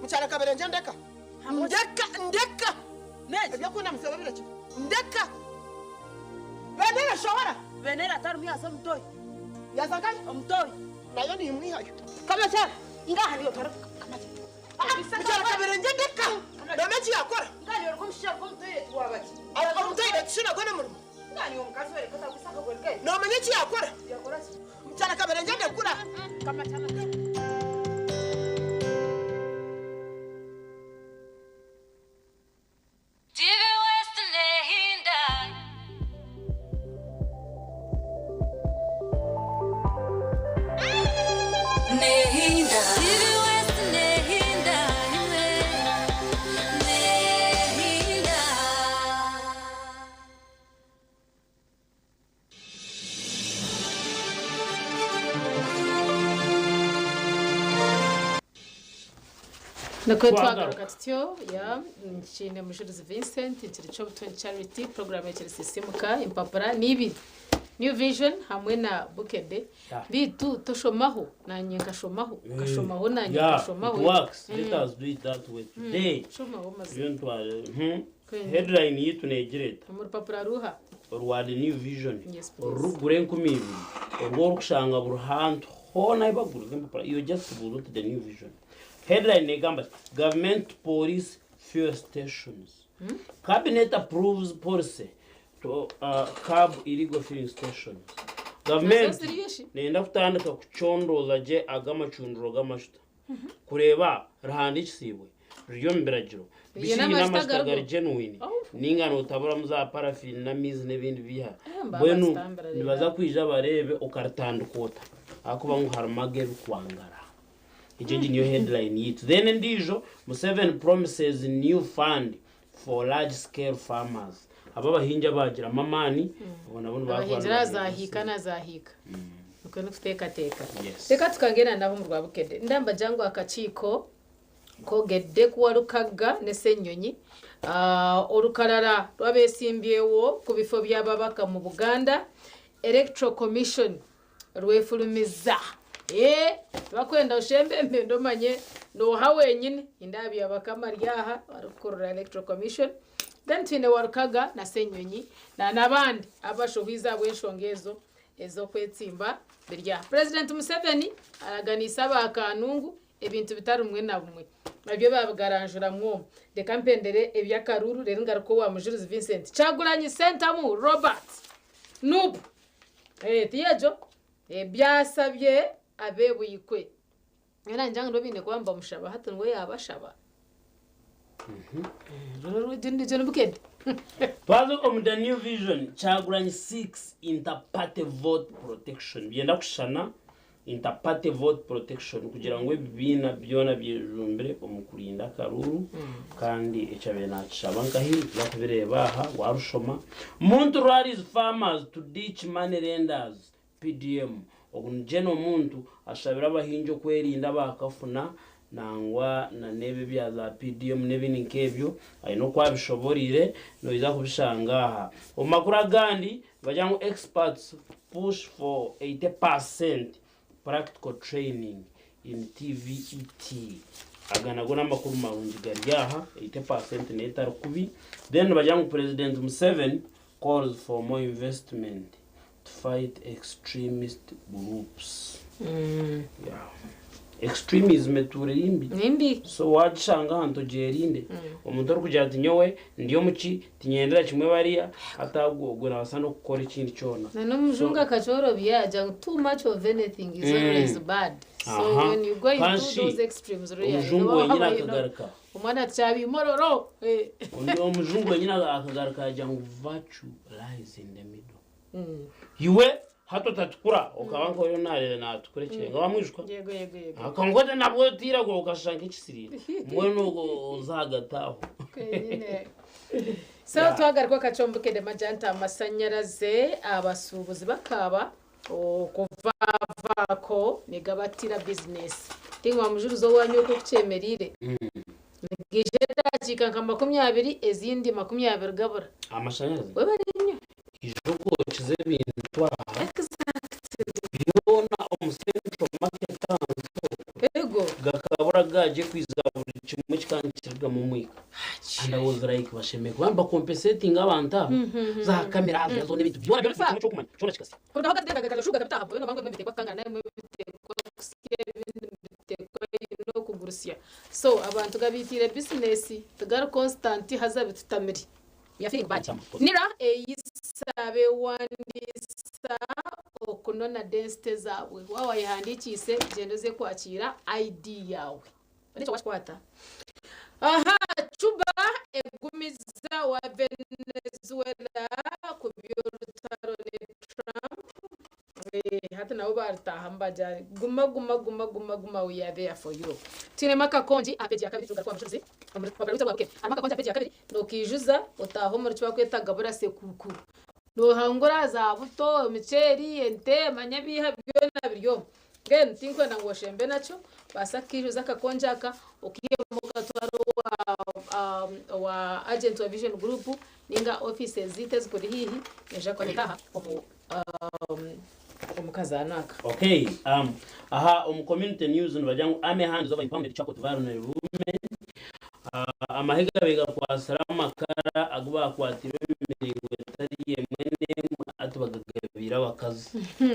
Speaker 12: mukyala Kaberenje ndeka. Ndeka, ndeka. Ebyokunda musaba bireki. Ndeka. Benera shobora.
Speaker 13: Benera atarimu yaza omutoyi.
Speaker 12: Yaza nkahi?
Speaker 13: Omutoyi.
Speaker 12: Nayo nimwihayo.
Speaker 13: Kama cyane. Ngaha niyo tora. Kama cyane.
Speaker 12: Ah, mukyala Kaberenje ndeka. Nome eki yakora.
Speaker 13: Ngaha niyo oriko omushaija oriko omutoyi wabaki.
Speaker 12: Omutoyi ekishuna gwona murimo.
Speaker 13: Ngaha niyo omukazi wereka otagwisa akagori ke.
Speaker 12: Nomanya eki yakora?
Speaker 13: Yakora ki?
Speaker 12: Mukyala Kaberenje ndekura.
Speaker 13: Kama cyane.
Speaker 10: TV West nehinda. Nehinda. TV West nehinda imwe. Nehinda.
Speaker 1: Nikwo
Speaker 7: Twagaruka.
Speaker 1: twagaruka tutyo ya nkiine Mujurizi Vincent nkiri Kyobutwe Charity program ekiri Sisimuka empapura n'ibiri New Vision hamwe na Bukedde
Speaker 7: Yeah.
Speaker 1: beitu toshomaho nanye nkashomaho nkashomaho nanye
Speaker 7: Yeah,
Speaker 1: nkashomaho
Speaker 7: it works. Let us do it that way today.
Speaker 1: Shomaho mazima
Speaker 7: Turiyo nitware.
Speaker 1: Kwenda.
Speaker 7: Headline yitu negira eta.
Speaker 1: Omu rupapura ruha.
Speaker 7: Orwa The New Vision.
Speaker 1: Yes, please.
Speaker 7: Orurikugura 2000. Orwo orikushanga buri hantu hoona ahu bakuguriza empapura. Iwe just buuza oti The New Vision. Headline negamba ati Government Police Fuel Stations. Cabinet approves policy to curb illegal filling stations. Gavumenti
Speaker 1: Nazo ziriyo shi?
Speaker 7: neyenda kutandika kucondooza gye aga amacundiro g'amajuta kureeba rihandiikisiibwe riri omu biragiro
Speaker 1: Riine
Speaker 7: bishi riine
Speaker 1: amajuta
Speaker 7: amajuta
Speaker 1: gariho?
Speaker 7: gari genuine
Speaker 1: Oh.
Speaker 7: ninga nootaburamu za paraffin n'amaizi n'ebindi biiha
Speaker 1: Eh, mba
Speaker 7: mbwenu
Speaker 1: bazitambira reero.
Speaker 7: nibaza kwija bareebe okaritandika ota ahakuba ngu harimu ag'ebikwangara. Egyo egi niyo headline yaitu. Then endiijo, Museveni promises new fund for large scale farmers. Abo abahingi abaagiramu amaani, abo nabo nibakuba
Speaker 1: Abahingi
Speaker 7: nibaheebwa
Speaker 1: nazahiika
Speaker 7: esente.
Speaker 1: nazahiika. Nikwo nikuteekateeka.
Speaker 7: Yes.
Speaker 1: Reka tukagenda naho omu rwa Bukedde. Ndambagira ngu akakiiko koogedde ku Walukagga ne Ssenyonyi orukarara rw'abeesimbyewo ku bifo by'ababaka mu Buganda Electoral Commission rwefulumiza. Ee, tibakwenda oshembe embende omanye nooha wenyine. Nindeeba Byabakama ari aha arikukurira Electoral Commission. Then twine Walukaga na Ssenyonyi na n'abandi abashohwize ahabw'enshonga ezo ez'okwetsimba biri aha. Purezidenti Museveni araganiise aba Kanungu ebintu bitari bimwe na bimwe nabyo babigaranjuramu omu. Reka mpendere eby'akaruuru reero ngaruke owa Mujurizi Vincent. Kyagulanyi Ssentamu Robert, Nup. Eh, tiyo egyo? Eh, byasabye abe Buikwe. Nyowe nangye ngu nibo baine kuba nibamushaba hati niwe yaabashaba. Egyo ni Bukedi.
Speaker 7: Twaza omu The New Vision, Kyagulanyi seeks inter-party vote protection. Byenda kushushana inter-party vote protection kugira ngu ebibiina byona byejumbire omu kurinda akaruuru kandi ekyabaire nakishaba nkahi nituza kubireeba aha warushoma. Muntu rallies farmers to ditch money lenders PDM, Ogu ni Gen Omuntu ashabire abahingi okwerinda abakafuna nangwa na n'ebi ebya za PDM n'ebindi nk'ebyo aine oku abishoboreire noija kubishanga aha. Omu makuru agandi nibagira ngu experts push for 80 per cent practical training in TVET. Aga nago n'amakuru marungi gari aha, 80 per cent neyo etari kubi. Then nibagira ngu President Museveni calls for more investment to fight extremist groups. Yeah. Extremism etuura eri mbi.
Speaker 1: Ni mbi.
Speaker 7: So wagishanga ahantu ogyerinde. Omuntu orikugira ati nyowe ndi omuki tinyendera kimwe bariya hati agwo ogwo nabaasa n'okukora ekindi kyona.
Speaker 1: Na n'omujungu akakyorobya yaagira ngu too much of anything is always bad. So when you go into
Speaker 7: Kanshi
Speaker 1: those extremes really
Speaker 7: omujungu
Speaker 1: noba
Speaker 7: wenyine
Speaker 1: waaba you know,
Speaker 7: akagaruka.
Speaker 1: Omwana ati kyaba imororo.
Speaker 7: Ondi omujungu wenyine akagaruka yaagira ngu virtue lies in the middle. Iwe hati otatukura okaba nk'oriyo naareeba naatukura ekirenga wamwijuka?
Speaker 1: Yego yego yego.
Speaker 7: Akangote nabwo otiragura okashusha nk'ekisiriira. Mbwenu oza ahagati aho.
Speaker 1: Kwenyine. So twagaruka akacombo kede majanta amasanyaraze abasuubuzi bakaaba Okuvavaako nigabatira bizinesi. Tingwa mujurizi owanyu oku okukyemereire. Nigaija edakiika nka 20 ezindi 20 gabura.
Speaker 7: Amashanyarazi
Speaker 1: Webare nnyo.
Speaker 7: Ija okwokiza ebintu aha byona omu central market ahansi okwo
Speaker 1: Ego.
Speaker 7: gakabura gagye kwiza buri kimwe kikaba nikirugamu omwika and I was like bashemereire kuba nibakompesetinga abantu aba za kamera ziriya zoona ebintu byona byona buri kimwe ekyokumanya kyona kikasya.
Speaker 1: Kuruga aho gakashuuka gakataha bwenu bamwe nibiteekwa kukangana ebimwe biteekwa kusya ebindi nibiteekwa n'okugurusya so abantu gabiitiire bizinesi tigari constant haza bitutamire. We are feeling bad. Nira eyisa bewandiisa okunona densite zaabwe. Waaba wayehandiikiise gyenda oze kwakiira ID yaawe. Nikyo wakikwata. Aha, Cuba egumiza owa Venezuela ku by'orutaro ne Trump. Eh, hati nabo barutahamu bagira guma guma guma guma guma we are there for you. Twinemu akakongi aha peegi ya kabiri tugaruke aha mucuruzi omu rupapura rwaitu orwa bukene. Harimu akakongi aha peegi ya kabiri nokiijuza otaaha omuri eki barikweta gabura sekuukuru. Nohangura za buto, emiceeri, ente, manya ebiiha byona biri omu. Mbwenu tinkwenda ngu oshembe nakyo, baasa kukiijuza akakongi aka okiihemu okatwara owa owa agent wa Vision Group ninga offices zaitu ezikuri haihi naija kukwata aha omu omu kazaano aka.
Speaker 7: Okay, aha omu community news nibagira ngu Army hands over impounded charcoal to vulnerable women. Amahe gabaire gakwatsire amakara agu baakwatiire omu miringo etari emwe n'emwe hati bagagabiire abakazi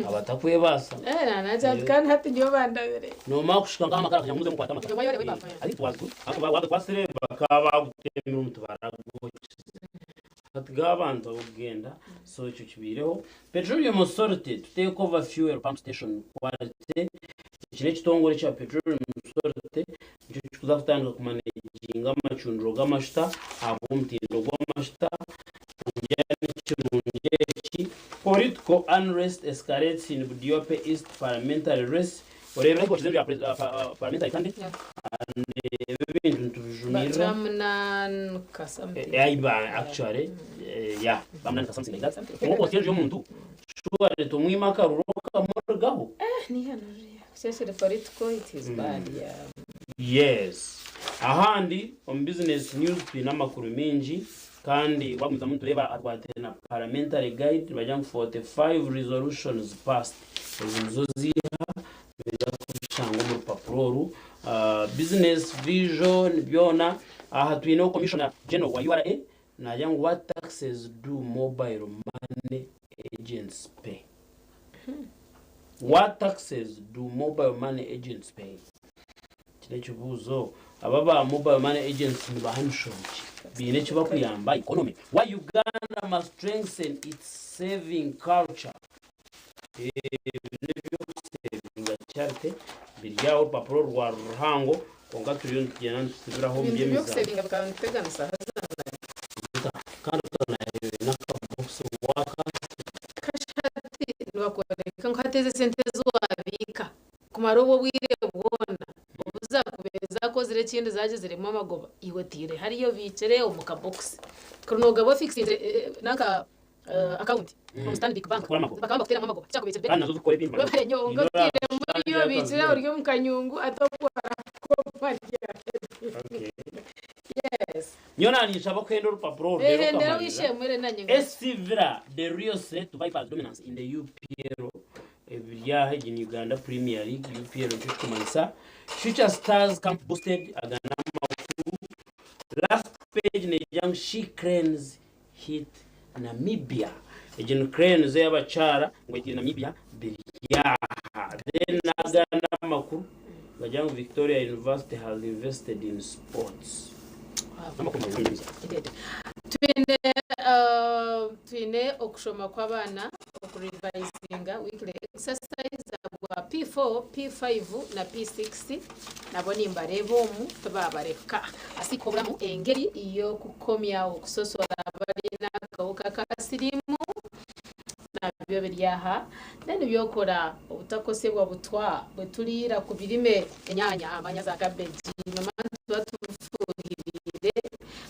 Speaker 7: abatakwebaasa.
Speaker 1: Kandi hati nyowe bandabire.
Speaker 7: Noomara kushusha nk'amakara kugira ngu muze mukwate amakara. Ariko wagakwasire bakaba bagutemire omuti baragwokize. Hati g'abantu ab'okugenda so ekyo kibaireho. Petroleum Authority to take over fuel pump station quality. Eki n'ekitongore kya Petroleum Authority nikyo kirikuza kutandika kumaneginga amacundiro g'amashuta ahabw'omutindo gw'amashuta. Ningira ni kirungi eki. Political unrest escalates in Budiope East parliamentary race. Oreebire enkoki z'ebya parliamentary kandi ebi ebintu nitubijumirira.
Speaker 1: Bamunanika something.
Speaker 7: Aiba actually yeah bamunanika something like that. Kwonka otsya enju y'omuntu surely tomwima akaruru okamurugaho.
Speaker 1: Niiha nuriya. Especially political it is bad yeah.
Speaker 7: Yes. Ahandi omu business news twine amakuru mingi kandi wagumizamu nitureeba akwatiraine na parliamentary guide nibagira ngu 45 resolutions passed ezi nizo ziiha noija kubishanga omu rupapura oru business vision byona aha twineho commissioner general wa URA nagira ngu what taxes do mobile money agents pay? What taxes do mobile money agents pay? Eki n'ekibuuzo. Aba aba mobile money agents nibaha mishoro ki? Baine eki bakuyamba economy? Why Uganda must strengthen its saving culture? Ebi n'eby'okusevinga Charity biri aho orupapura rwa ruhango. Kwonka turiyo nitugyenda nitusibiraho omu
Speaker 1: Ebintu
Speaker 7: by'emizaano.
Speaker 1: by'okusevinga bikaba nibiteganisa haza
Speaker 7: Nka kandi n'akabokisi waaka.
Speaker 1: Hati nibakworeka ngu hati ezi esente ezi waabiika kumara obwo obwire bwona obu zaakubaire zaakozire ekindi zaagiziremu amagoba iwe otaire hariya obiikire omu kabokisi. Kuri noogaba ofikisinzire nanka akawunti omu Stanbic Bank
Speaker 7: Bakakora amagoba.
Speaker 1: bakaba nibakuteeramu amagoba tikyakubiikire
Speaker 7: Kandi nazo zikora ebindi.
Speaker 1: Webare nyowe
Speaker 7: Nizo
Speaker 1: otairemu hariya obiikire
Speaker 7: Stanbic.
Speaker 1: ori omu kanyungu ate okora
Speaker 7: Okay.
Speaker 1: Yes.
Speaker 7: Nyowe naninshaba kuhenda orupapuro oru reero
Speaker 1: Hendera
Speaker 7: okamarira.
Speaker 1: ow'eishe-emwe nanye ngu-
Speaker 7: SC Villa, the real threat to Vipers dominance in the UPL ebiri aha egi ni Uganda Premier League UPL nikyo kikumanyisa. Future Stars camp boosted aga n'amakuru. Last page negira ngu She Cranes hit Namibia. Egi ni Cranes ey'abakyara ngu etiire Namibia biri aha. Then n'agandi amakuru nigagira ngu Victoria University has invested in sports. N'amakuru marungi.
Speaker 1: Twine twine okushoma kw'abaana okurivayizinga weekly exercise bwa P4, P5 na P6 nabo nimbareeba omu tibabareka. Asiika oburamu engeri y'okukomya okusosora abalina akahuka ka siriimu nabyo biri aha. Then eby'okora obutakosebwa butwa bweturiira ku birime enyaanya, amanya za cabbage nomanya nituba tufuhiriire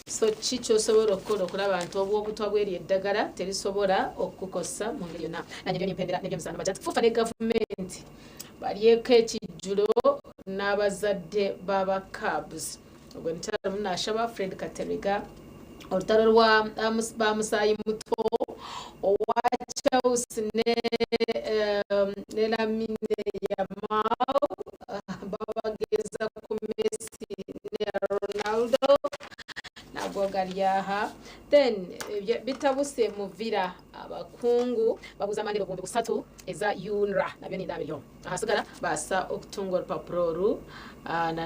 Speaker 1: so ki kyosobola okukora okuraba nti obwo obutwa bw'eryo eddagala terisobora okukukosa mu ngeri yonna. Nanye ndiyo nimpendera n'ebyemizaano bagira nti FUFA ne gavumenti baryeko ekijjulo n'abazadde b'aba Cubs. Ogwo nikyarimu nashaba Fred Kateregga orutaro rwa ba musaayi muto owa Chelsea ne ne Lamine Yamal babageza ku Messi ne Ronaldo nago gari aha. Then bitabuse mu Villa abakungu babuza amani 3000 eza UNRA nabyo ni ndabyo ahasigara basa okutunga orupapuro oru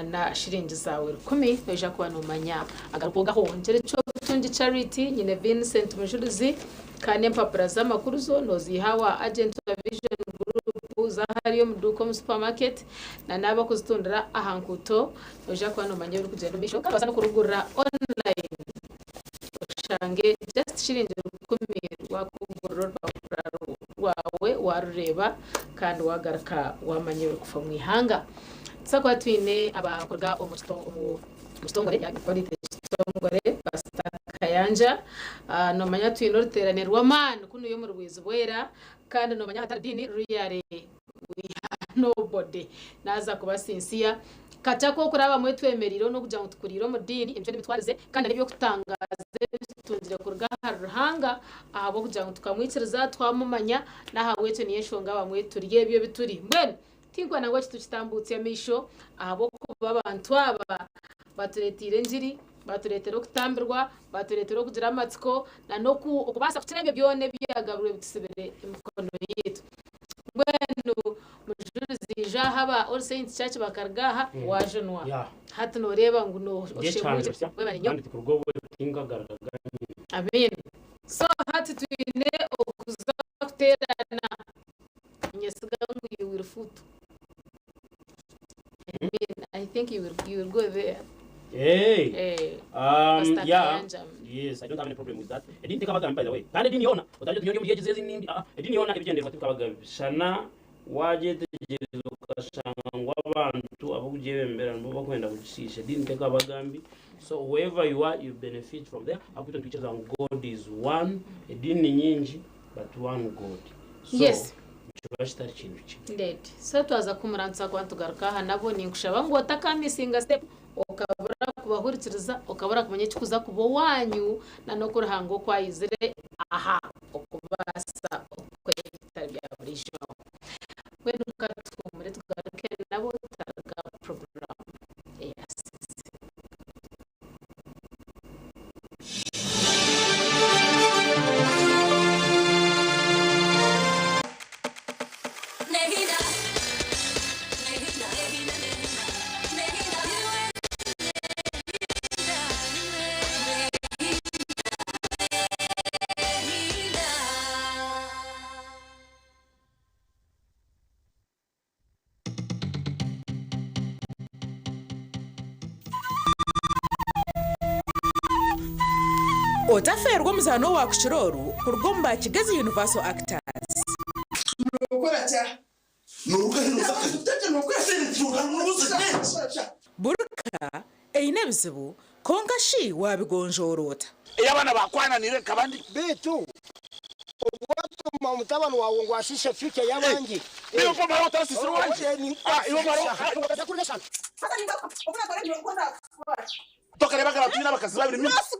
Speaker 1: na shiringi zawe 10 noija kuba nomanya agarukogaho nkyere ky'obutungi Charity nyine Vincent Mujulizi kandi empapura z'amakuru zo noziiha wa agent wa Vision Group zahariyo omu duuka omu supermarket na n'abakuzitundira aha nkuuto noija kuba nomanya ebirikugyenda omu maisho kandi obaasa n'okurugurira online oshange just shiringi 10 rwakugurira orupapura rwawe warureeba kandi wagaruka wamanya ebirikufa omu ihanga. Tuza kuba twine abakuruga omu kitongore kitongore Pastor Kayanja nomanya twine oruteerane rw'amaani kunuya omu Rwizi Bwera kandi nomanya hatari diini really we are nobody naza kuba sincere kati okuraba mwe twemerire n'okugira ngu tukuriire omu diini emicwe n'emitwarize kandi n'ebyokutangaza ebitutungire kuruga ahari Ruhanga ahabw'okugira ngu tukamwikiriza twamumanya n'ahabw'ekyo niyo enshonga bamwe turi ebyo bituri. Mbwenu tinkwenda ngu eki tukitambutse amaisho ahabw'okuba abantu aba batureetiire enjiri, batureetera okutambirwa, batureetera okugira amatsiko na n'okubaasa kukira ebyo byona ebyagaburwe bitusibire emikono yaitu. Mbwenu Mujulizi ija aha aba All Saints Church bakaruga aha wajunwa. Hati noreeba ngu no oshemuukire. Webare nnyo.
Speaker 7: Kandi kuruga obwo tinkagarukaga nyima.
Speaker 1: Amen. So hati twine okuza kuteerana. Niinyesiga ngu you will foot. I mean, I think you will go there.
Speaker 7: Hey.
Speaker 1: Pastor
Speaker 7: Yeah.
Speaker 1: Kayanja.
Speaker 7: Yes, I don't have any problem with that. Edini tekabagamba by the way. Kandi edini yona, otajya tunyonye muri yegeze n'indi. Ah, edini yona ebigyendererwa tibikabagabishana wagyetegereza okashanga ngu abantu abakugyebembera nibo bakwenda kugishiisha. Edini tekabagambi. So wherever you are, you benefit from there. Akwita twikiriza ngu God is one. Edini ni nyingi, but one God. So,
Speaker 1: Yes.
Speaker 7: kiba kitari kintu kimwe.
Speaker 1: Indeed. So twaza kumuransa kuba nitugaruka aha nabo ninkushaba ngu otakamisinga step okabura kubahurikiriza okabura kumanya ekikuza kuba owanyu na n'oku Ruhanga okwayizire aha okubaasa okukora ebitari bya buriijo. Mbwenu ka tuhumure tugaruke nabo tutaruga program eyasize.
Speaker 10: Nehinda. Nehinda. Nehinda. Nehinda. Nehinda.
Speaker 11: Otafeerwa omuzaano owaakukira oru kuruga omu ba Kigezi Universal Actors. Burka eine ebizibu, kwonka shi waabigonjoora ota?
Speaker 14: Ei abaana baakwananiire nkaba ndi.
Speaker 15: Beitu obwatuma omutabani waawe ngu ashiishe future y'abandi.
Speaker 13: Noosiga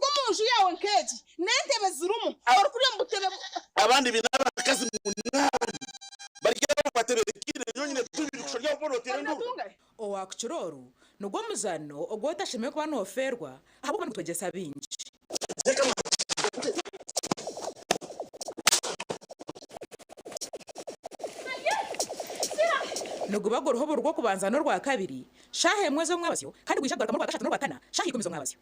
Speaker 13: omu nju yaawe nk'egi n'entebe zirimu, orikurya omu butebe.
Speaker 14: Abandi baine abakazi munaana bari aho batebeekaine, nyowe nyine tubiri kusha ori aho boona oteera enduuru.
Speaker 11: Owaakukira oru nigwo muzaano ogu otashemereire kuba noofeerwa ahabw'okuba nigutwegyesa bingi. Niguba guriho buri Rwokubanza n'Orwakabiri, shaaha emwe z'omwabazyo kandi gwija kugarukamu Orwakashatu n'Orwakana, shaaha ikumi z'omwabazyo.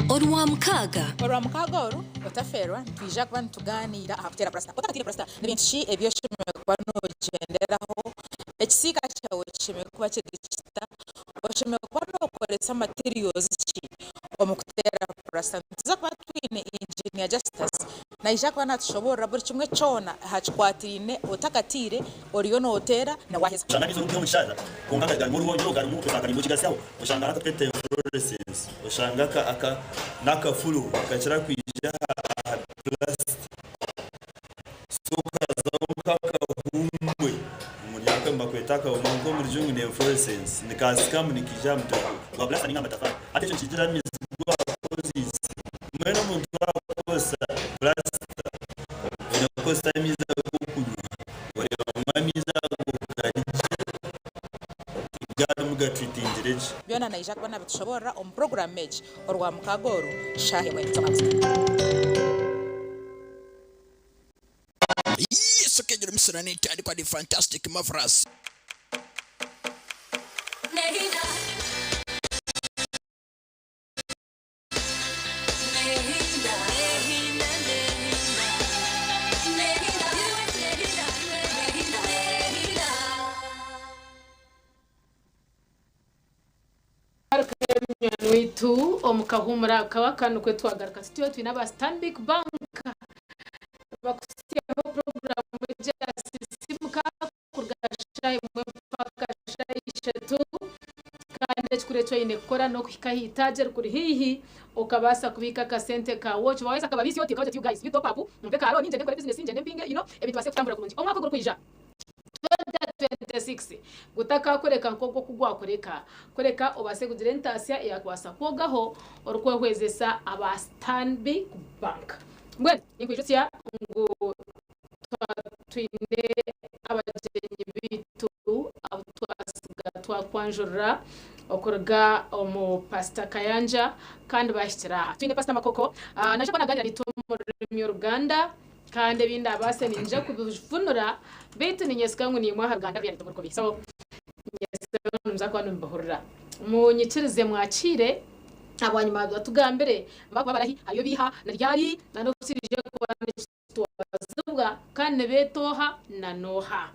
Speaker 10: Orwamukaaga.
Speaker 11: Orwamukaaga oru, otafeerwa, nitwija kuba nitugaaniira aha kuteera purasita. Otakatiire purasita, ni bintu ki ebi oshemereire kuba noogyenderaho? Ekisiika kyawe kishemereire kuba kiri kita? Oshemereire kuba nookoresa materials ki omu kuteera purasita? Nituza kuba twine Engineer Justus, naija kuba naatushoboorora buri kimwe kyona aha kikwatiraine otakatiire, oriyo nooteera na waaheza.
Speaker 16: Oshanga amaizi orikwiha omu kishaara kwonka garimu oruhongiro garimu garimu ekigasyaho oshanga hati twete inflorescence oshanga aka aka n'akafuru kakira kwija aha plastic so kazaho nk'akahumbwe omuri aka nibakweta akahumwe kwonka omu rujungu ni inflorescence nikasikamu nikaija aha mutwe gwa plaster ninga amatafari hati ekyo nikigira amaizi agu wakozeise mbwenu omuntu wakozesa plaster oine kukozesa amaizi ag'okunywa. Oreeba ngu amaizi ago gari gye, tigarimu gatreatingire gye.
Speaker 11: Byona naija kuba nabitushoboorora omu puroguraamu egi Orwamukaaga oru shaaha emwe z'omwabazyo.
Speaker 17: Yesu kejero misura netandikwa the fantastic marvelous.
Speaker 1: Munywani waitu omu kahuumuro aka aka nikwo twagaruka tutyo twine aba Stanbic Bank bakutsyaho puroguraamu egi ya Sisimuka kuruga shaaha emwe mpaka shaaha ishatu kandi ekikuru eki oine kukora n'okuhika aha itaagi erikuri haihi okabaasa kubiika akasente kaawe otyo waaheza akababiitsya oti you guys you top up mumpe ka loan ngyende nkore bizinesi ngyende mpinge you know ebintu bibaase kutambura kurungi omwaka ogurikwija 2026 gutakakureka nk'oku oku gwakureka kureka obaase kugira entaasya eyaakubaasa kwogaho orikwehwezesa aba Stanbic Bank mbwenu ninkwijutsya ngu Twaba twine abagyenyi baitu abu twasiga twakwanjurira okuruga omu Pasita Kayanja kandi baahikire aha. Twine Pasita Makoko naija kuba naaganira naitwe omu rurimi Oruganda kandi ebi ndaabaase niinyija kubivunura beitu niinyesiga ngu naimwe aha Ruganda ruriya timurikubi. So niinyesiga ngu nimuza kuba nimubihurira. Munyikirize mwakiire. Bwanyima batugambire bakuba barahi, hariyo biiha, na ryari, na n'oku kiriija kuba Twazibwa kandi nibeeta oha na n'oha?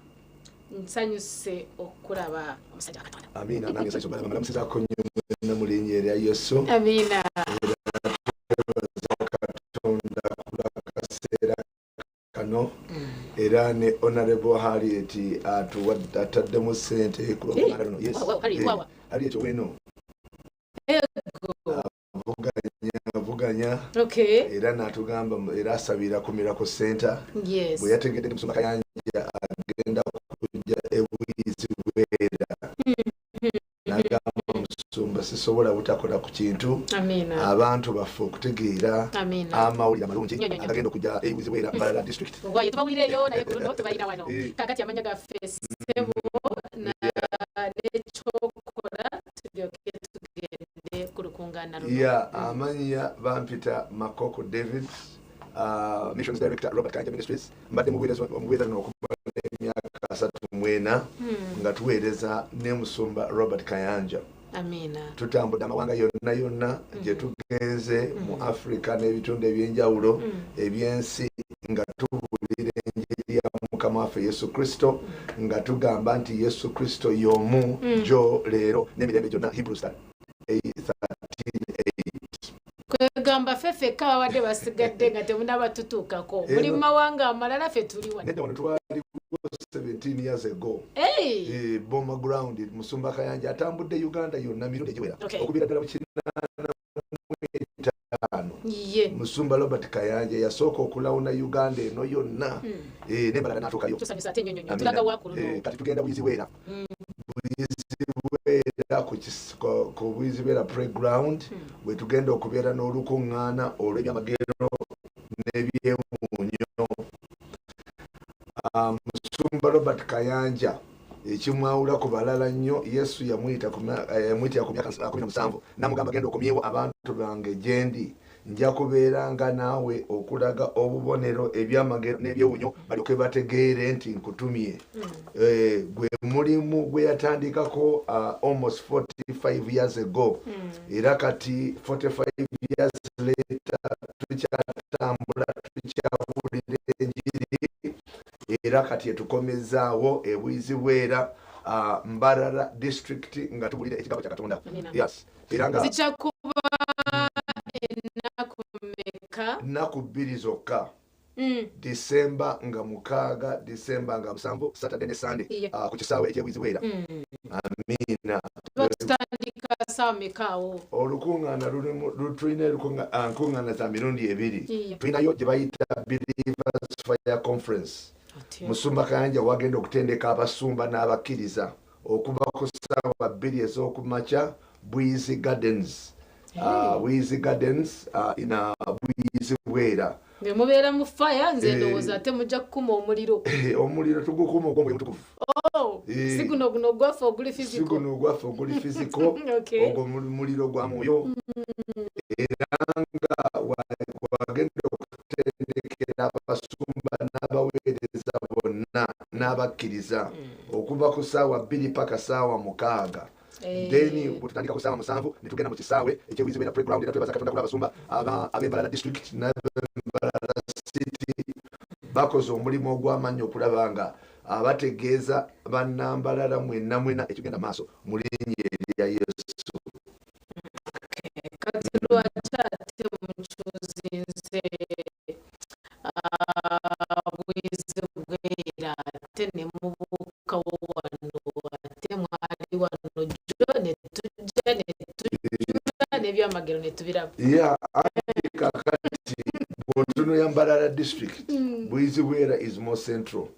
Speaker 1: Nsanyuse okukuraba omusajja wa Katonda.
Speaker 3: Amiina nange nsanyuse okubalaba mbalamusizako nnyo mwena mu linnya erya Yesu.
Speaker 1: Amiina.
Speaker 3: Era twebaza Katonda kulwakaseera kano era ne Honourable Harriet atuwadde ataddemu ssente kulwoluganda luno. Yes. Harriet oweno.
Speaker 1: Ego.
Speaker 3: Avuganya avuganya
Speaker 1: Okay.
Speaker 3: era natugamba era asabira ku Miracle Center
Speaker 1: Yes.
Speaker 3: bwe yategedde nti Musumba Kayanja agenda kujja e Bwizi Bwera nagamba Musumba sisobola butakola ku kintu
Speaker 1: Amiina.
Speaker 3: abantu baffe okutegeera
Speaker 1: Amiina.
Speaker 3: amawulire amalungi
Speaker 1: Nyo, nyo, nyo.
Speaker 3: agagenda okujja e Bwizi Bwera Mbarara District.
Speaker 1: Ogwaye tubawulireyo naye ku luno tubalina wano.
Speaker 3: Eh.
Speaker 1: Kakati amanya gaffe ssebo na n'ekyokora tulyoke tugende ku lukungaana luno.
Speaker 3: Yeah, amannya bampita Makoko David, Missions Director Robert Kayanja Ministries. Mbadde mu buweereza buno okumala emyaka 34 nga tuweereza ne Musumba Robert Kayanja.
Speaker 1: Amiina.
Speaker 3: Tutambudde amawanga yonna yonna gye tugenze mu Africa n'ebitundu eby'enjawulo eby'ensi nga tubuulira enjiri ya Mukama waffe Yesu Kristo nga tugamba nti Yesu Kristo y'omu jjo leero n'emirembe gyonna Hebrews 13:8.
Speaker 1: Kwegamba ffe ffekka ababadde basigadde nga temunaba tutuukako. Muli mu mawanga amalala ffe tuli wano.
Speaker 3: Nedda wano twaliwo 17 years ago.
Speaker 1: Hey!
Speaker 3: Boma ground Musumba Kayanja atambudde Uganda yonna mirundi egiwera okuviira ddala mu 85. Musumba Robert Kayanja yasooka okulawuna Uganda eno yonna. N'embalala n'atuukayo.
Speaker 1: Tusanyusa ate nnyo nnyo nnyo.
Speaker 3: Amiina.
Speaker 1: Tulaga wa ku luno?
Speaker 3: Kati tugenda Bwizibwera. Bwizibwera ku Bwizibwera playground we tugenda okubeera n'olukuŋŋaana olw'ebyamagero n'ebyewuunyo. Musumba Robert Kayanja ekimwawula ku balala nnyo, Yesu yamuyitira ku myaka 17 n'amugamba genda okomyewo abantu bange gye ndi, nja kubeeranga naawe okulaga obubonero ebyamagero n'ebyewuunyo balyoke bategeere nti nkutumye. Gwe mulimu gwe yatandikako almost 45 years ago. Era kati 45 years later tukyatambula tukyabuulira enjiri era kati etukomezaawo ebwizibwera Mbarara district nga tubuulira ekigambo kya Katonda.
Speaker 1: Amina.
Speaker 3: Yes. Era nga
Speaker 1: Zijja kuba ennaku mmeka?
Speaker 3: Nnaku bbiri zokka. December nga 6, December nga 7, Saturday ne Sunday. Ku kisaawe eky'ebwizibwera. Amiina.
Speaker 1: Tuba tutandika ssaawa mmeka awo?
Speaker 3: Olukuŋŋaana lulimu, tulina nkuŋŋaana za mirundi ebiri. Tulinayo gye bayita Believers Fire Conference. Musumba Kayanja wagenda okutendeka abasumba n'abakkiriza okuva ku ssaawa bbiri ez'okumakya Bwizi Gardens. Bwizi Gardens ina Bwizi Bwera.
Speaker 1: Bwe mubeera mu fire nze ndowooza ate mujja kukuma omuliro.
Speaker 3: Omuliro tugukuma ogw'omwoyo omutukuvu.
Speaker 1: Oh, si guno guno ogwaffe oguli physical.
Speaker 3: Si guno ogwaffe oguli physical. Ogwo muliro gwa mwoyo. Era nga wagenda okutendekera abasumba n'abaweereza bonna n'abakkiriza okuva ku ssaawa bbiri paka ssaawa 6. Then bwe tutandika ku ssaawa 7 ne tugenda mu kisaawe eky'Ebwizibwera playground era twebaza Katonda kulw'abasumba ab'Embalala district n'ab'Embalala city bakoze omulimu ogw'amaanyi okulaba nga abategeeza bannambalala mwenna mwenna ekigenda maaso mu linnya erya Yesu.
Speaker 1: Kati lwaki ate mukyuzinze Bwizibwera ate ne mubuukawo wano ate mwali wano jjo ne tujja ne tujula n'ebyamagero ne tubiraba.
Speaker 3: Yeah, anti kakati bw'otunula Mbarara district, Bwizibwera is more central.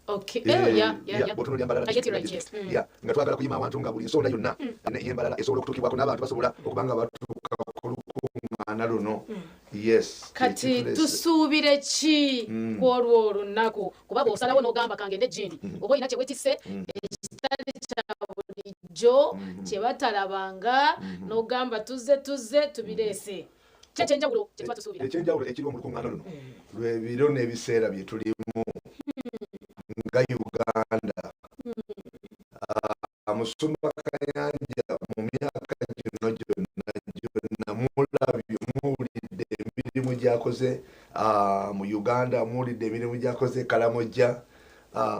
Speaker 1: Okay. Oh, yeah, yeah, yeah.
Speaker 3: Bw'otunula Mbarara
Speaker 1: I get it
Speaker 3: district,
Speaker 1: right, yes.
Speaker 3: yeah, nga twagala kuyima awantu nga buli nsonda yonna ey'Embalala esobola okutuukibwako n'abantu basobola okuba nga batuuka ku lukuŋŋaana luno. Yes.
Speaker 1: Kati
Speaker 3: Ekituleese.
Speaker 1: tusuubire ki kw'olwo olunaku? Kuba bw'osalawo n'ogamba kangende gindi, oba olina kye weetisse ekitali kya bulijjo kye batalabanga, n'ogamba tuzze tuzze tubireese. Ki ekyenjawulo kye tuba tusuubira?
Speaker 3: Ekyenjawulo ekiriwo mu lukuŋŋaana luno lwe biro n'ebiseera bye tulimu nga Uganda. Musumba Kayanja mu myaka gino gyonna gyonna mulabye, muwulidde emirimu gy'akoze mu Uganda, muwulidde emirimu gy'akoze Kalamojja,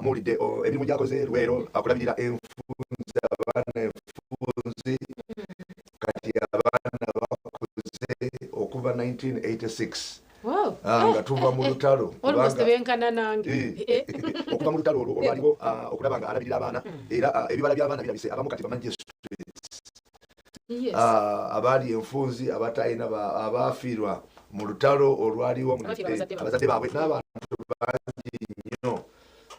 Speaker 3: muwulidde emirimu gy'akoze Luweero, akulabirira enfunzi, abaana enfunzi. Kati abaana bakuze okuva 1986.
Speaker 1: Wow.
Speaker 3: Nga tuva mu lutalo.
Speaker 1: Almost
Speaker 3: Kubanga
Speaker 1: benkana nange.
Speaker 3: Okuva mu lutalo olwo olwaliwo, okulaba nga alabirira abaana, era ebibala by'abaana birabise, abamu kati bamanyi streets. Abaali enfunzi, abatalina abaafiirwa mu lutalo olwaliwo mu
Speaker 1: Abafiirwa abazadde baabwe.
Speaker 3: abazadde baabwe n'abantu bangi nnyo.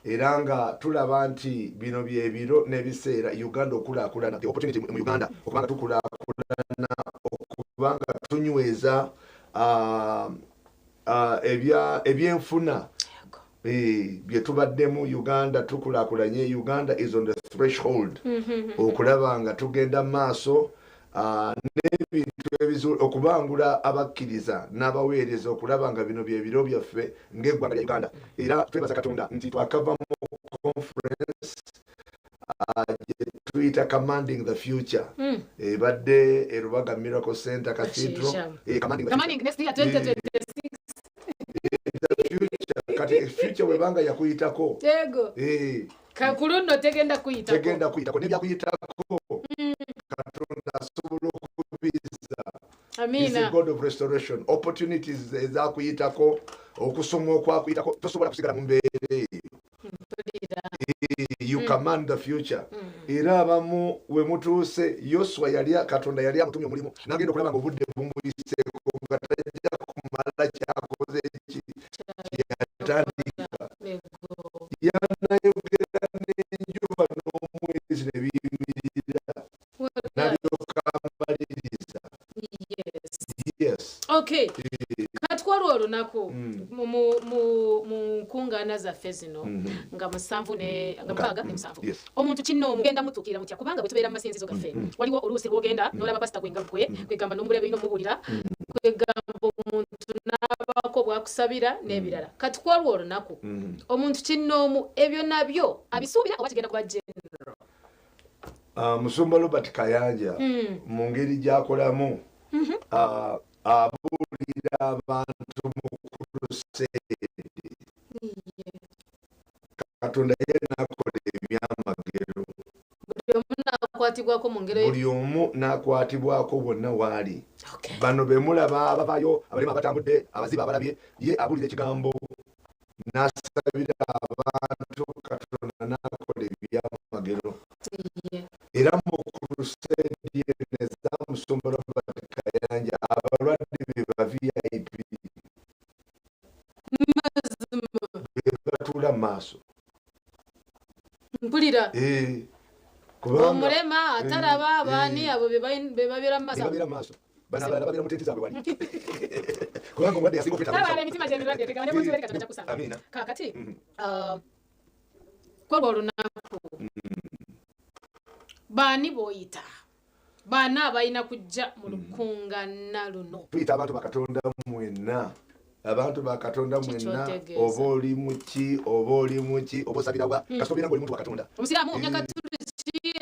Speaker 3: Era nga tulaba nti bino bye biro n'ebiseera Uganda okulaakulana, the opportunity mu Uganda okubanga tukulaakulana, okubanga tunyweza ebyenfuna bye tubaddemu. Uganda tukulaakulanye, Uganda is on the threshold okulaba nga tugenda maaso, n'ebintu ebizu okubangula abakkiriza n'abaweereza okulaba nga bino bye biro byaffe ng'eggwanga lya Uganda. Era twebaza Katonda nti twakava mu conference gye tuyita Tugiyita Commanding the Future. Ebadde e Rubaga Miracle Center Cathedral.
Speaker 1: Kishija.
Speaker 3: Commanding the
Speaker 1: Commanding
Speaker 3: Future.
Speaker 1: next year 2026.
Speaker 3: The future. Kati future webanga yakuyitako.
Speaker 1: Yego. Kakulu nno tegenda kuyitako.
Speaker 3: Tegenda kuyitako. N'ebyakuyitako. Katonda asobola okubiza.
Speaker 1: Amina.
Speaker 3: He's the God of restoration. Opportunities ezakuyitako, okusoma okwakuyitako, tosobola kusigala mu mbeera eyo. You command the future. Era abamu we mutuuse, Yoswa yali Katonda yali amutumye omulimu, n'agenda okulaba nga obudde bumuyiseeko nga tajja kumala kyakoze ki kyeyatandika. Yanayogera n'enjuba n'omwezi ne biyimirira, n'alyoka amaliriza. Yes.
Speaker 1: Okay. Katwala olunaku mu nkungaana zaffe zino nga 7 ne nga 6 ne 7. Omuntu kinno omugenda mutuukirira mutya, kubanga bwe tubeera mu masinzizo gaffe waliwo oluusi lw'ogenda n'olaba pasita gwe nga ggwe, kwegamba n'omulaba ebirina omubuulira, kwegamba omuntu n'abaako bw'akusabira n'ebirala. Kati kwolwo olunaku omuntu kinnoomu ebyo nabyo abisuubira oba kigenda kuba general?
Speaker 3: Musumba Robert Kayanja mu ngeri gy'akolamu, abuulira abantu mu crusade. Katonda ye n'akola ebyamagero.
Speaker 1: Buli omu n'akwatibwako mu ngeri
Speaker 3: Buli omu n'akwatibwako bonna waali. Bano be mulaba abavaayo, abalema abatambudde, abazibe abalabye, ye abuulira ekigambo n'asabira abantu, Katonda n'akola ebyamagero. Era mu crusade eza Musumba Robert Kayanja, abalwadde be ba VIP be batuula mu maaso.
Speaker 1: Mpulira.
Speaker 3: Kubanga
Speaker 1: Omulema atalaba, abaani abo be babeera mu maaso.
Speaker 3: Be babeera mu maaso. Bano abalala babeera mu tenti zaabwe wali. Kubanga omulwadde yasinga okwetaaga
Speaker 1: Tabaala
Speaker 3: omusawo.
Speaker 1: emitima gy'emirwadde, tegamba ne bw'otubeera Katonda ajja kusanga.
Speaker 3: Amiina.
Speaker 1: Kaakati, kwolwo olunaku, baani b'oyita? Baani abalina kujja mu lukungaana luno?
Speaker 3: Tuyita abantu ba Katonda mwenna. Abantu ba Katonda mwenna,
Speaker 1: Kikyotegeeza.
Speaker 3: oba oli muki, oba oli muki, oba osabira wa, kasita obeera ng'oli muntu wa Katonda.
Speaker 1: Omusiraamu, Omunyakatuliki,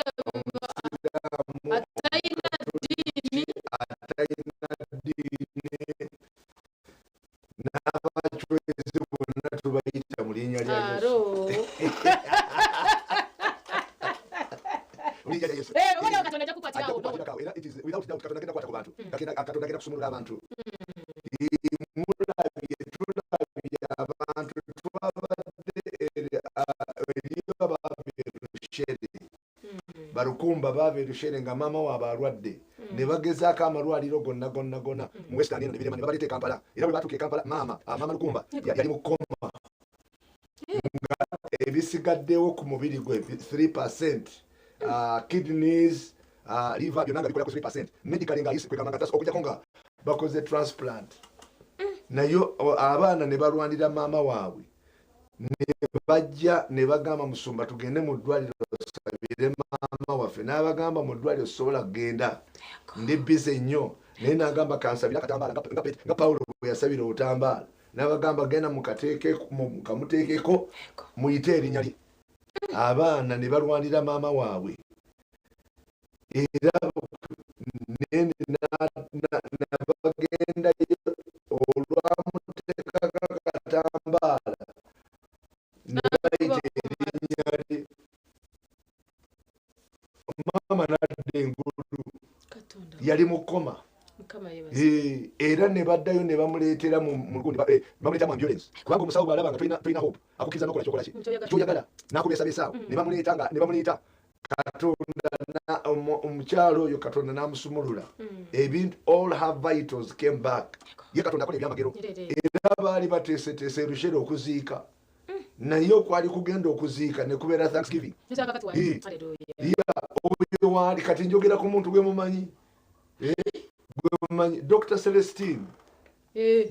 Speaker 1: atalina ddiini.
Speaker 3: Atalina ddiini, n'abacwezi bonna tubayita mu linnya lya Yesu.
Speaker 1: Aro.
Speaker 3: Mu linnya lya Yesu.
Speaker 1: Oba nawe Katonda ajja kukwatirawo.
Speaker 3: Ajja kukwatirawo. Era it is without doubt Katonda agenda kukwata ku bantu. Katonda agenda kusumulula abantu. Mulabye, tulabye abantu, twabadde eriyo abaava e Rushere. Balukumba baava e Rushere nga maama waabwe alwadde. Ne bagezaako amalwaliro gonna gonna gonna mu Western eno ne birema, ne babaleeta e Kampala. Era bwe baatuuka e Kampala, maama Lukumba yali mu koma. Nga ebisigaddewo ku mubiri gwe 3%, kidneys, liver, byonna nga bikola ku 3%. Medically nga ayise, kwegamba nga okujjako nga bakoze transplant. Naye abaana ne balwanira maama waabwe. Ne bajja ne bagamba musumba tugende mu ddwaliro osabire maama waffe. N'abagamba mu ddwaliro sobola kugenda, ndi busy nnyo. Naye n'agamba kansabire akatambaala nga Pawulo bwe yasabira obutambaala. N'abagamba genda kamuteekeko muyite erinnya lye. Abaana ne balwanira maama waabwe. Era nabagendayo olwamuteekako akatambaala ne bayita erinnya lye. Maama n'adda engulu. Yali mu koma. Era ne baddayo ne bamuleetera mu gundi, bamuleeta mu ambulance. Kubanga omusawo bw'alaba nga tolina hope, akukkiriza n'okola ky'okola ki? Ky'oyagala. N'akubeesabeesa awo. Ne bamuleeta nga, ne bamuleeta. Katonda na, omukyalo oyo Katonda n'amusumulula. Ebintu, all her vitals came back. Ye Katonda akola ebyamagero. Era baali bateeseteese Rushere okuziika. Naye okwali kugenda okuziika ne kubeera Thanksgiving. Oyo waali, kati njogera ku muntu gwe mumanyi. Gwe mumanyi, Dr. Celestine.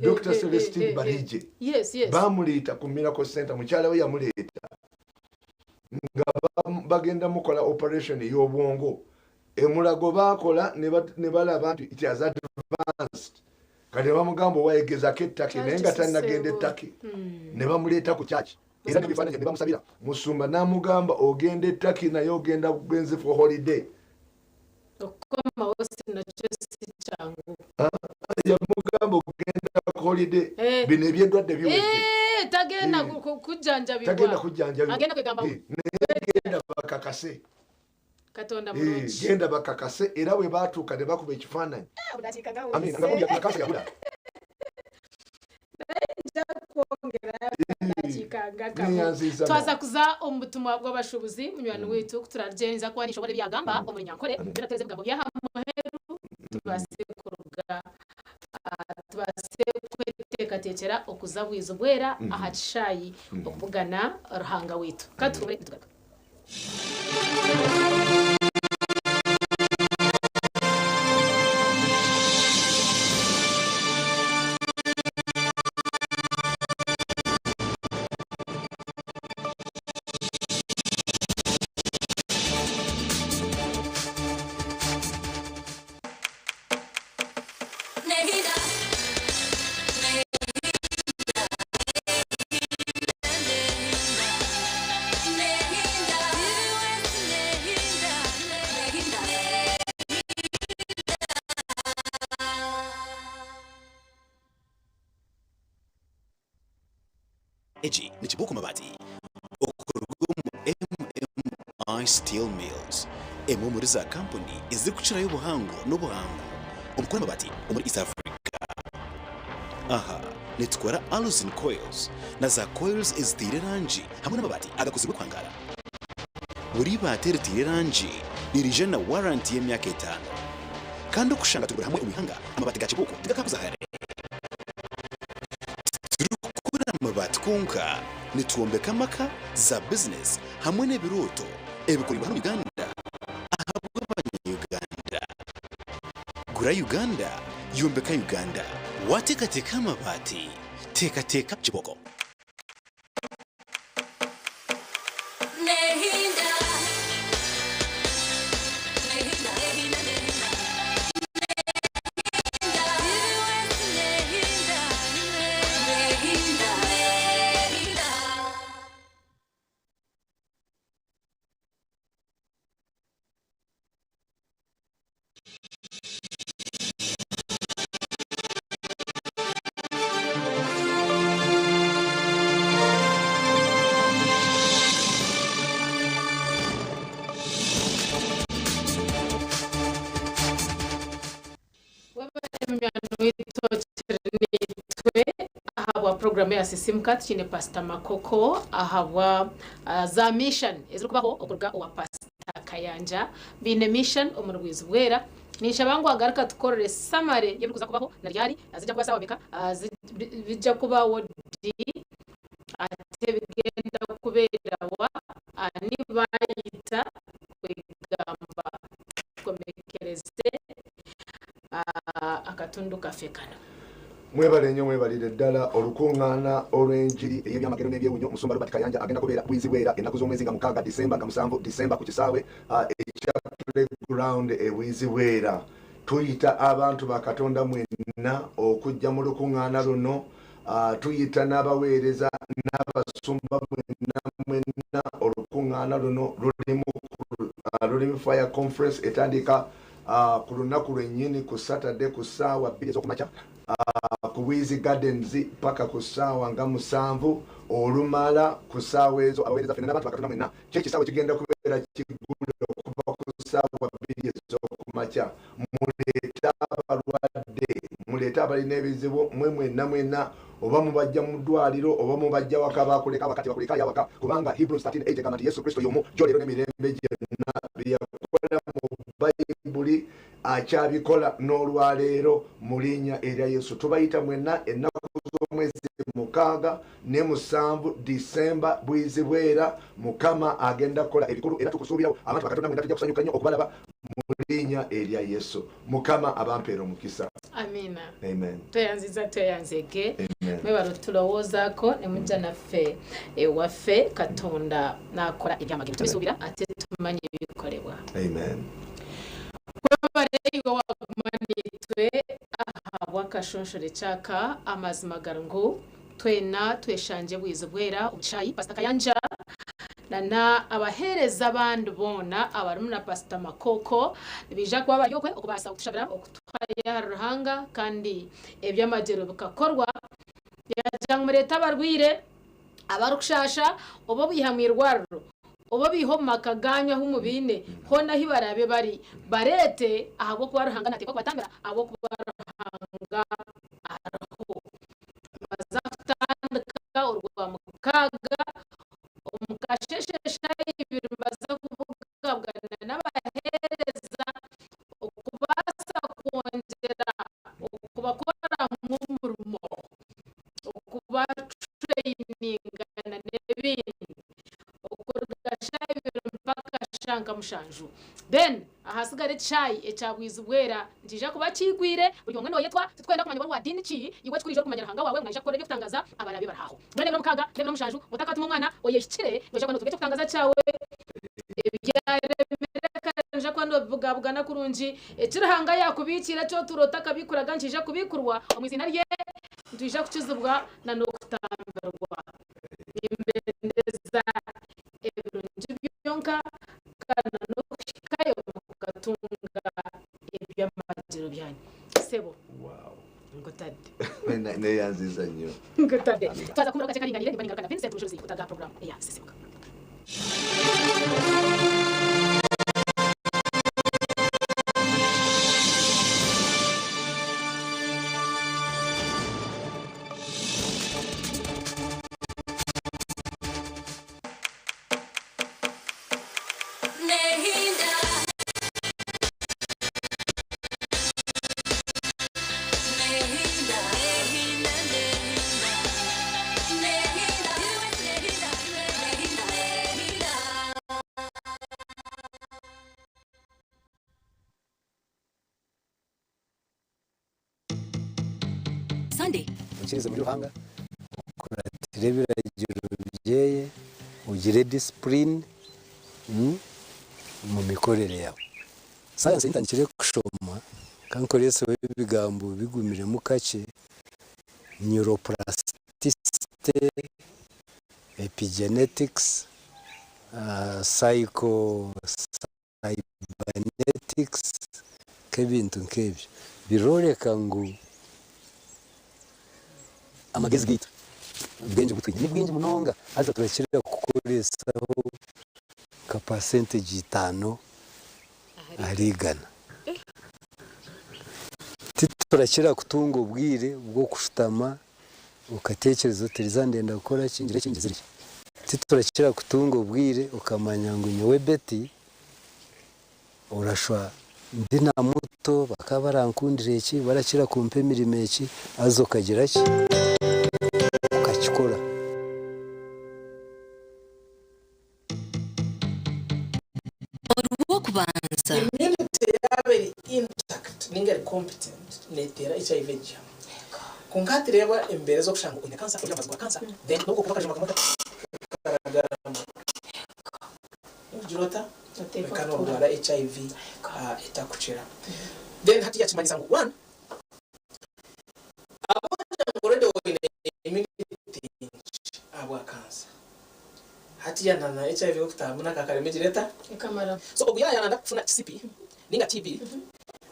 Speaker 3: Dr. Celestine Barije.
Speaker 1: Yes, yes.
Speaker 3: Bamuleeta ku Miracle Center, mukyala we yamuleeta. Nga bagenda mukola operation ey'obwongo. Emulago baakola ne balaba nti it has advanced. Kati ne bamugamba owayegezako ettake, naye nga tannagenda ettake. Ne bamuleeta ku church. Era nebifaananyi ne bamusabira musumba n'amugamba ogenda e Turkey naye ogenda bugenzi for holiday.
Speaker 1: Okukomawo si nakyo si kyangu.
Speaker 3: Ah, yamugamba ogenda ku holiday
Speaker 1: Eh.
Speaker 3: bino eby'endwadde biwedde.
Speaker 1: Eh, tagenda
Speaker 3: Eh.
Speaker 1: kujjanjabibwa.
Speaker 3: Tagenda kujjanjabibwa.
Speaker 1: Agenda kwegamba
Speaker 3: Eh, naye genda bakakase.
Speaker 1: Katonda
Speaker 3: Eh,
Speaker 1: mulungi.
Speaker 3: genda bakakase era bwe baatuuka ne bakuba ekifaananyi.
Speaker 5: Obudakiika
Speaker 3: Amina, nga buli kansa yabula.
Speaker 5: Nja kwongerayo akadakiika nga kamu.
Speaker 3: Neyanziza
Speaker 1: Twaza kuza omu butumwa bw'abashubuzi munywani waitu kuturarugyenza kuba nishobora ebyagamba omuri Nyankole biratereza ebigambo byaha muheru tubaase kuruga tubaase kweteekateekyera okuza bwizo bwera aha kishaayi okubugana Ruhanga waitu. Katuhumure nitugaruka.
Speaker 10: Nehinda. Nehinda. Nehinda. Nehinda.
Speaker 18: Eki ni Kibuuko Mabaati okuruga omu MMI Steel Mills, emwe omuri za kampuni ezirikukirayo obuhango n'obuhangu omu kukora amabaati omuri East Africa. Aha nitukora Alusin Coils na za coils eziteire erangi hamwe n'amabaati agakozirwe kuhangaara. Buri ibaati eriteire erangi niriija na waranti y'emyaka etaano. Kandi okushanga turi buri hamwe omu ihanga, amabaati ga Kibuuko tigakaakuza hare. Titurikukora amabaati kwonka, nitwombeka amaka, za bizinesi hamwe n'ebirooto ebikoreirwe hanu omu Uganda ahabw'abanya-Uganda. Gura Uganda, yombeka Uganda. Waateekateeka aha mabaati, teekateeka Kibooko.
Speaker 10: Nehinda. Nehinda. Nehinda. Nehinda. Nehinda. Nehinda. Nehinda.
Speaker 1: Munywani waitu okiri naitwe ahabwa puroguramu ya Sisimuka tukiine Pasita Makoko ahabwa za mission ezirikubaho okuruga owa Pasita Kayanja baine mission omu Rwizi Bwera. Ninshaba ngu agaruka tukorere summary y'ebirikuza kubaho na ryari, zijja kuba saawa meka, bijja kubaho di, ate bigenda kubeera wa, ani baayita kwegamba tukomekereze akatundu kaffe kano.
Speaker 3: Mwebale nnyo mwebalire ddala olukungaana olw'enjiri ey'ebyamagero n'ebyewunyo. Omusumba Robert Kayanja agenda kubeera Bwizi Bwera ennaku z'omwezi nga 6 Disemba nga 7 Disemba ku kisaawe ekya Playground e Bwizi Bwera. Tuyita abantu ba Katonda mwenna okujja mu lukungaana luno. Tuyita n'abaweereza n'abasumba mwenna mwenna. Olukungaana luno lulimu Fire Conference etandika ku lunaku lwennyini ku Saturday ku ssaawa 2 ez'okumakya ku Bwizi Gardens paka ku ssaawa nga 7 olumala ku ssaawa ezo abaweereza ffenna n'abantu ba Katonda mwenna. Kyo ekisaawe kigenda kubeera kigudde okuva ku ssaawa 2 ez'okumakya. Muleete abalwadde, muleete abalina ebizibu, mwe mwenna mwenna, oba mubajja mu ddwaliro oba mubajja waka, bakuleka awaka tebakulekayo awaka, kubanga Hebrews 13:8 egamba nti Yesu Kristo y'omu jjo leero n'emirembe gyonna. Bye yakola mu Bayibuli akyabikola n'olwaleero mu linnya erya Yesu. Tubayita mwenna ennaku z'omwezi 6 ne 7 Disemba Bwizi Bwera. Mukama agenda kukola ebikulu era tukusuubirawo. Abantu ba Katonda mwenna tujja kusanyuka nnyo okubalaba mu linnya erya Yesu. Mukama abampeere omukisa.
Speaker 1: Amina.
Speaker 3: Amen.
Speaker 1: Tweyanziza tweyanzege.
Speaker 3: Amen.
Speaker 1: Mwebale otulowoozaako ne mujja naffe ewaffe. Katonda n'akola ebyamagero. Tubisuubira ate tumanyi ebikolebwa.
Speaker 3: Amen.
Speaker 1: Webale iwe waguma naitwe ahabw'akashonshore kyaka amazima gari ngu Twena tweshangye bwizi bwera omu kishaayi, Pasita Kayanja na na abaheereza abandi boona abarimu na Pasita Makoko nibaija kuba bari okwe okubaasa kutushabira okutuhayo ahari Ruhanga kandi eby'amagyero bikakorwa. Yaagira ngu mureete abarwaire, abarikushaasha oba obaiha mu irwariro oba obaiha omu maka gaanyu ahu mubaine, hoona ahu baraabe bari, bareete ahabw'okuba Ruhanga naateekwa kubatambira ahabw'okuba Ruhanga ariho. Nibaza kutandika Orwamukaaga omu kasheeshe eshaaha ibiri nibaza kubugabugana n'abaheereza okubaasa kwongyera okubakoramu omurimo, okubatureyininga n'ebindi okuruga shaaha ibiri mpaka shaaha nka mushanju. Then ahasigara ekishaayi ekya bwizi bwera nikiija kuba kiigwire, buri omwe noyetwa, titwenda kumanya oba ori wa diini ki, iwe ekikuru ija orikumanya Ruhanga waawe ngu naija kukora eby'okutangaza abaraabe bari aho. Mbwenu ebiro mukaaga n'ebiro mushanju otakatuma omwana oyehikire, noija kuba notunga eky'okutangaza kyawe. Ebyaremire kare noija kuba nobibugabugana kurungi. Eki Ruhanga yaakubiikiire eki otuura otakabikuraga nikiija kubiikurwa omu iziina rye, nitwija kukizibwa na n'okutambirwa. Nimbendeza ebirungi byonka kandi na n'okuhikayo mukatunga eby'amagyero byanyu. Sebo. Nkutadde.
Speaker 3: Neyanziza nnyo.
Speaker 1: Nkutadde. Twaza kuhumura kakye karinganiire nimba ningaruka na Vincent Mujuzi kutaga program eya Sisimuka.
Speaker 10: Sunday.
Speaker 19: Oikirize omuri Ruhanga, okuratire ebiragiro byeye, ogire discipline omu mikorere yaawe. Sayansi ei ntandikire kushoma, ka nkoreseho ebigambo bigumiremu kakye, neuroplasticity, epigenetics, psycho cybernetics, nk'ebintu nk'ebyo. Biroreka ngu amagezi gaitu, obwengye obu twine ni bwingi munonga haza turakira kukoresaho nka percentage itaano ahari igana. Titurakira kutunga obwire bw'okushutama okatekyereza oti eriizooba ndenda kukora ki, ngire ki, ngizire ki. Titurakira kutunga obwire okamanya ngu nyowe Betty orashwa ndi na muto bakaba barankundira eki, barakira kumpa emirimo eki, haza okagira ki, okakikora.
Speaker 10: Orw'okubanza.
Speaker 20: Immunity yaaba eri intact ninga eri competent neteera HIV egihamu. Kwonka hati reeba embeera ez'okushanga oine cancer ori aha mubazi gwa cancer then n'obukooko bw'akajuma kamwe kakaragaramu. Nogira ota? Kwonka norwara HIV etakukira. Then hati yakimanyisa ngu one ahabw'okugira ngu already oine immunity nkye ahabwa cancer. Hatiya na na HIV ekutahamu naka karema egira eta?
Speaker 1: Ekamara.
Speaker 20: So ogu yaaya nanda kufuna kisipi ninga TB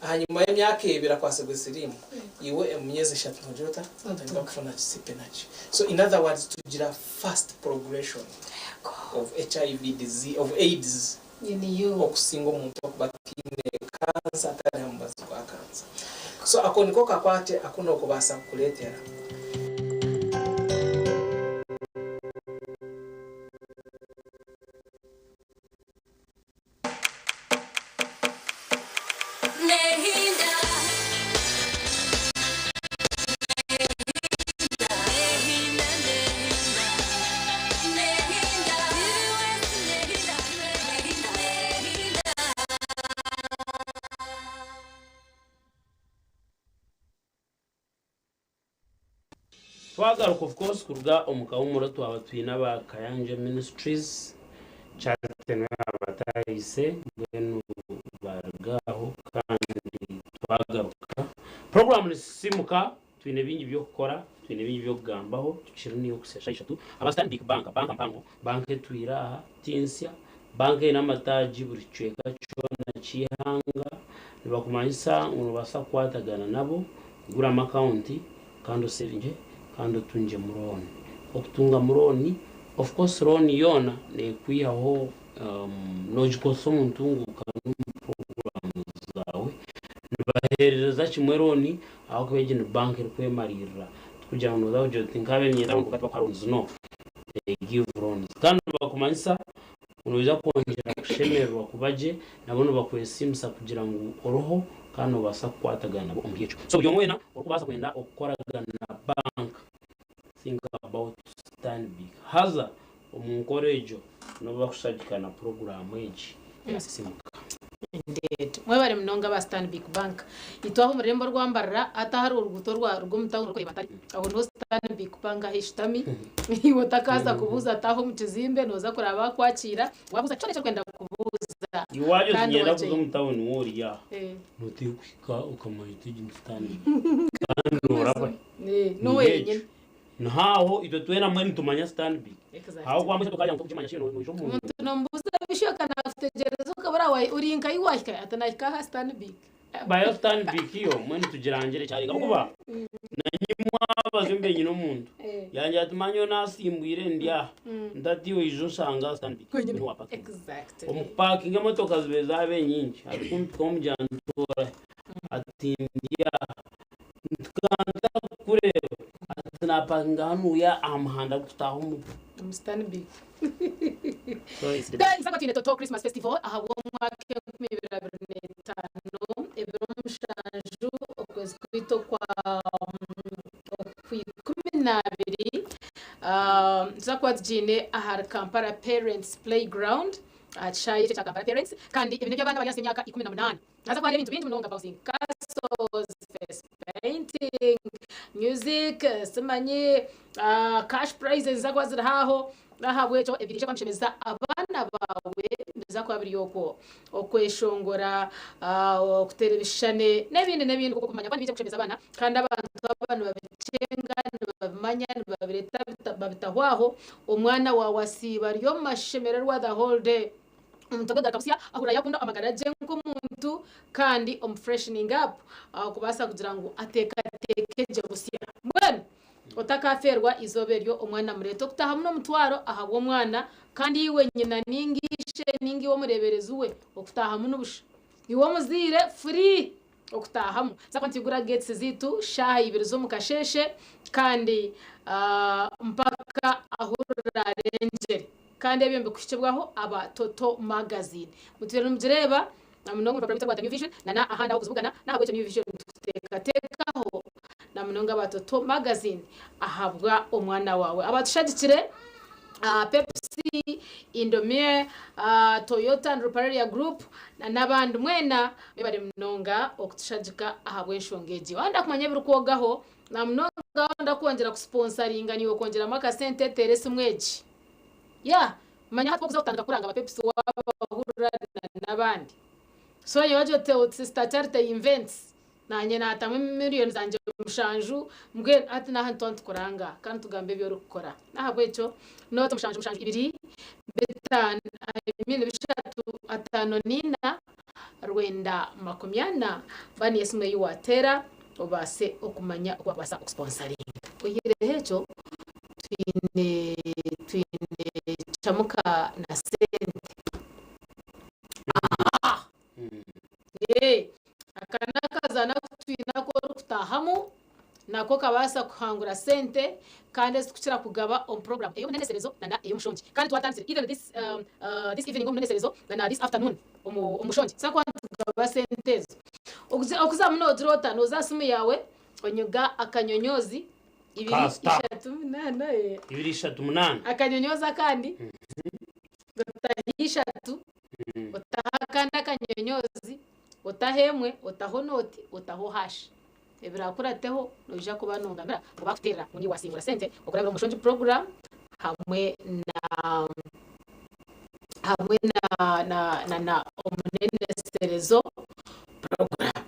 Speaker 20: ahanyima y'emyaka ebiri akwasibwe siriimu iwe omu myezi eshatu nogira ota? Notandika kufuna kisipi naki. So in other words tugira fast progression of HIV disease of AIDS okusinga omuntu okuba ataine cancer atari aha mubazi gwa cancer. So ako niko kakwate aku nokubaasa kukureetera.
Speaker 7: Twagaruka of course kuruga omu kahumuro twaba twine aba Kayanja Ministries Charity niwe abatahise mbwenu baruga aho kandi twagaruka. Program nisisimuka twine bingi by'okukora. Twine bingi by'okugambaho, tukiri niyo okuhitsya shaaha ishatu. Aba Stanbic Bank, banka mpango, banka etwire aha, ti nsya, banka eine amataagi buri kicweka kyona ky'eihanga. Nibakumanyisa ngu noobaasa kukwatagana nabo kuguramu akawunti kandi osevingye kandi otungyemu looni. Okutungamu looni, of course looni yoona neekwihaho, noogikozesa omu ntunguuka n'omu puroguraamu zaawe. Nibaheerereza kimwe looni ahabw'okuba egi ni banka erikwemariirira. Tikugira ngu nooza kugira oti nkaabaire niinyenda looni kwonka tibakuha loans, no. They give loans. Kandi nibakumanyisa ngu noija kwongyera kushemererwa kuba gye, nabo nibakwesiimisa kugira ngu oriho kandi noobaasa kukwatagana nabo omuri ekyo. So buri omwe weena orikubaasa kwenda okukoragana na banka, think about Stanbic. Haza omu nkora egyo nobu bakushagika na puroguraamu egi eya Sisimuka.
Speaker 1: Indeed. Mwebare munonga aba Stanbic Bank. Itwe aha omu rurembo rwa Mbarara hati ahari oruguuto rwaruga omu tawuni orikureeba ntare, aho niho Stanbic Bank ahu eshutami. Iwe otakaaza kubuuza taaha omu kizimbe nooza kuraba baakwakiira, waabuuza kyona eki orikwenda kubuuza.
Speaker 7: Iwe wagira oti
Speaker 1: Kandi
Speaker 7: niinyenda kuza
Speaker 1: wakye.
Speaker 7: omu tawuni we ori aha, nooteekwa kuhika okamanya oti egi ni Stanbic. Kandi nooraba.
Speaker 1: Eh, niwe
Speaker 7: Niho ekyo.
Speaker 1: yenyine.
Speaker 7: Niho aho itwe twena mbwenu nitumanya Stanbic.
Speaker 1: Exactly.
Speaker 7: Aho kwambutsya tukarya ngu tokugimanya shi noija omu
Speaker 1: Omuntu nomubuuza ebishi akanakutegereza okabura wa uri nkahi wahika ati nahika aha Stanbic.
Speaker 7: Bayo Stanbic yo mbwenu tugirangire kyarenga ahabw'okuba nanye mwabazi mbe nyine omuntu yangira ati manya nyowe nasimbwire ndi aha ntati iwe ija oshange aha Stanbic niho wapakinga.
Speaker 1: Exactly.
Speaker 7: Omu kupakinga emotoka zibaire zaaba nyingi arikumpika omugira ntuura hi ati ndi aha Ntukanga kukureeba ati napakinga hanuya aha muhanda gukutaaha omu.
Speaker 1: Omu Stanbic.
Speaker 7: So it's the
Speaker 1: Guys, hati twine Toto Christmas Festival ahabw'omwaka 2025 ebiro 7 okwezi kwaitu okwa okwikuminaabiri. Nituza kuba tugiine ahari Kampala Parents Playground aha kishaayi ekyo ekya Kampala Parents kandi ebi n'eby'abaana abari ahansi y'emyaka 18. Haza kuba hariyo ebintu bingi munonga bouncing castles, face painting, music, simanyi cash prizes niziza kuba ziriho aho. N'ahabw'ekyo ebiriija kuba nibishemeza abaana baawe nibiza kuba biri okwo. Okweshongora, okuteera ebishushani n'ebindi n'ebindi nk'oku orikumanya kuba nibiija kushemeza abaana kandi abantu aba nibabikyenga, nibabimanya, nibabireeta babitaho aho. Omwana waawe asiiba ari omu mashemererwa the whole day. Omuntu ogwo agaruka busya ahurira yakunda amagara gye nk'omuntu kandi omu freshening up kubaasa kugira ngu ateekateeke gye busya. Mbwenu otakafeerwa eizooba eryo omwana mureete okutaahamu n'omutwaro ahabw'omwana kandi iwe nyina ninga ishe ninga iwe omureeberezi we okutaahamu ni busha. Iwe omuzaire free okutaahamu. Tuza kuba nitwigura gates zaitu shaaha ibiri z'omu kasheeshe kandi mpaka ahu ruraarengyere. Kandi ebyo nibikuhikibwaho aba Toto Magazine. Mutwire nimugireeba na munonga omu rupapura rwaitu orwa The New Vision na na ahandi ah'okuzibugana. N'ahabw'ekyo New Vision nitukuteekateekaho na munonga aba Toto Magazine ahabwa omwana waawe. Abatushagikire, Pepsi, Indomie, Toyota and Ruparelia Group na n'abandi mwena mwebare munonga okutushagika ahabw'enshonga egi. Waaba nooyenda kumanya ebirikwogaho na munonga waaba nooyenda kwongyera kusiponsaringa naiwe kwongyeramu akasente teera esimu egi. Yeah, manya hati okuza kutandika kuranga ba Pepsi wabahurira n'abandi. So nyowe ogye oti Sister Charity Invents nanye natamu million zangye mushanju mbwenu hati naha nituba nitukuranga kandi tugamba ebi orikukora. Nahabwekyo note mushanju mushanju ibiri bitano I mean bishatu atano nina rwenda 40 ba niyo esimu eyi wateera obaase okumanya oku wakubaasa okusponsaringa. Oyihireho ekyo twine twine Chamuka na sente. Aha! Ee, aka n'akazaano aku twine aku orikutaahamu nako kabaasa kuhangura sente kandi ezi tukukira kugaba omu puroguraamu ey'omuneneserezo na ey'omushongi. Kandi twatandikire even this, um, uh, this evening omuneneserezo na this afternoon omu omushongi. Tuza kuba nitugaba sente ezo. Okuzamu noogira ota? Nooza aha simu yaawe onyuga akanyonyoozi ibiri
Speaker 7: Ka star.
Speaker 1: ishatu munaana eh.
Speaker 7: 238.
Speaker 1: Akanyonyoozi akandi otaho ishatu otaho akandi akanyonyoozi otaho emwe otaho nooti otaho hash ebirakurateho noija kuba nongambira ngu bakuteerera ngu niiwe wasingura sente okurabira omu mushongi program hamwe na hamwe na na na na omuneneserezo program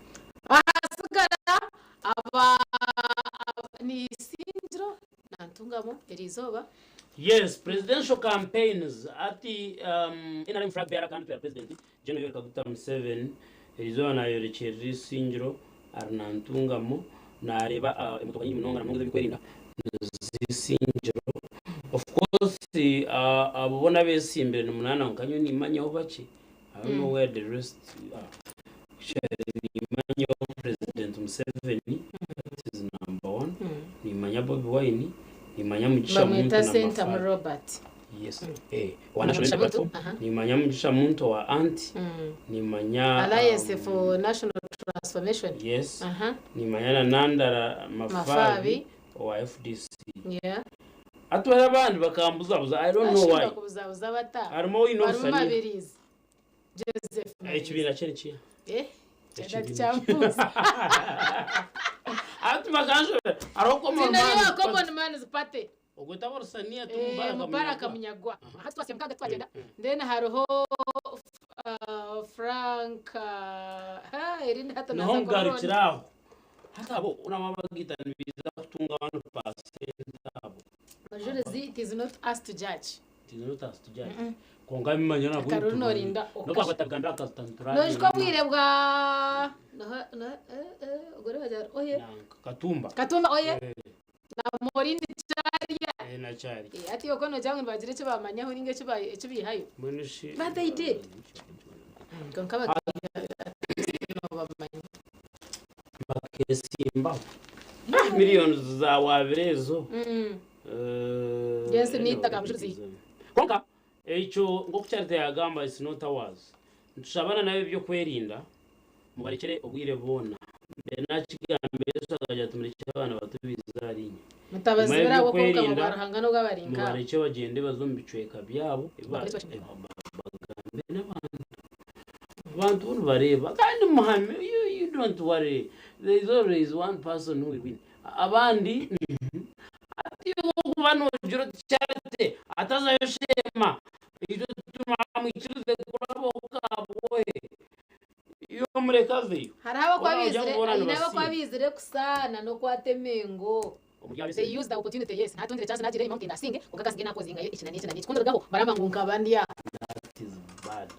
Speaker 1: ahasigara aba ni Isingiro. Ntungamo eriizooba.
Speaker 7: Yes, presidential campaigns ati um, NRM flag bearer kandi ya president General Yoweri Kaguta Museveni erizooba nayorekyerera isingiro ari na Ntungamo nareeba uh, emotoka nyingi munonga na munonga ez'ebyokwerinda nizisingiro. Of course uh, abo bona abesimbire ni munaana nka nyowe nimanyaho bakye. I don't know where the rest are. Actually nimanyaho president Museveni that is number one. Nimanya Bobi Wine, nimanya Mugisha Muntu
Speaker 1: Bamweta
Speaker 7: na
Speaker 1: Sentamu
Speaker 7: Mafari.
Speaker 1: Robert.
Speaker 7: Yes. Eh, wa National
Speaker 1: Mugisha
Speaker 7: Unity
Speaker 1: Muntu,
Speaker 7: Platform.
Speaker 1: aha.
Speaker 7: Nimanya Mugisha Muntu wa Anti. Nimanya
Speaker 1: Alliance for National Transformation.
Speaker 7: Yes.
Speaker 1: Aha.
Speaker 7: Nimanya na Nandala Mafabi
Speaker 1: Mafabi.
Speaker 7: wa FDC.
Speaker 1: Yeah.
Speaker 7: Atwara abandi bakambuzabuza I don't know why.
Speaker 1: Ashobora kubuzabuza bata.
Speaker 7: Harimu Owino
Speaker 1: Harimu
Speaker 7: Sani.
Speaker 1: Mabirizi. Joseph Mabirizi.
Speaker 7: Ekibiina kye nikiha?
Speaker 1: Eh?
Speaker 7: Ekibiina
Speaker 1: Kyampuuza.
Speaker 7: Ati bakanshobera. Hariho Common
Speaker 1: Zina
Speaker 7: Man's
Speaker 1: yo
Speaker 7: Party.
Speaker 1: Common Man's Party.
Speaker 7: Ogweta Borusania
Speaker 1: Eh,
Speaker 7: Mubaraka
Speaker 1: Mubaraka
Speaker 7: Munyagwa.
Speaker 1: Munyagwa. Aha twasiye mukaga twagenda. Then hariho Frank ha erindi hata
Speaker 7: Niho
Speaker 1: naza
Speaker 7: ngarukira aho. Hati abo unama bagita nibiza kutunga 1% abo.
Speaker 1: Majority it is not us to judge.
Speaker 7: It is not us to judge.
Speaker 1: Mm-mm.
Speaker 7: Konka bimanya nabwo.
Speaker 1: Akaruru norinda
Speaker 7: Nokwakatagambira akatantura.
Speaker 1: Noshika obwire bwa no no eh ogore bajar oye
Speaker 7: Katumba.
Speaker 1: Katumba oye
Speaker 7: Eh,
Speaker 1: na Morindi Charia.
Speaker 7: eh, na Chari.
Speaker 1: Eh, ati okono jangu nibagire eki bamanyaho ninga eki eki bihayo.
Speaker 7: Mbwenu shi
Speaker 1: But they did. Konka bamanya.
Speaker 7: bakesimbaho. Miliyoni za wabire ezo. Eh,
Speaker 1: Yes, nitaga mujuzi.
Speaker 7: Konka ekyo nk'oku Charity yagamba is not ours. Nitushabana nayo ebyokwerinda mubarekere obwire bwona. Mbere nakigamba Yesu akagira ati murekere abaana bato bizarinye.
Speaker 1: Mutabazibira abo konka mubaruhanga n'obwabarinka.
Speaker 7: Mubareke bagyende baze omu bicweka byabo bagambe n'abantu. Abantu bo nibareeba kandi muhame you don't worry there is always one person who will win. Abandi ati kuba nogira oti Charity atazayo Shema itwe tumamwikirize kuraba okabwe iyo mureka aveyo.
Speaker 1: Hariho abakwabizire,
Speaker 7: Ojya kubona
Speaker 1: ayine
Speaker 7: nibasinda.
Speaker 1: abakwabizire kusaana n'okwata emengo. They use the opportunity yes. Natondere chance nagire imwe asinge ukakasinge nakozingayo iki na n'iki na n'iki. Kundugaho baramba ngu nkabandya.
Speaker 7: That is bad.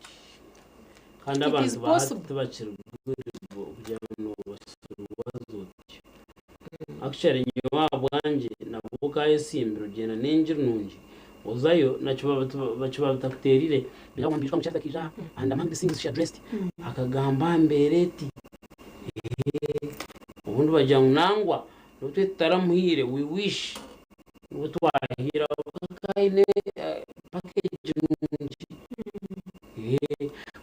Speaker 7: Kandi
Speaker 1: It is
Speaker 7: abantu bahati
Speaker 1: possible.
Speaker 7: tibakirigurirwa kugira ngo basurwaze otyo. Actually nyowe ahabwangye nabwo kayesimbire ogyenda n'engira nungi ozayo nakyo bakiba batakuterire ngira ngu akija and among the things she addressed akagamba mbeere eti "Eh, obundi bagira ngu nangwa nobutwe tutaramuhiire we wish nibwo twahira kaine package nungi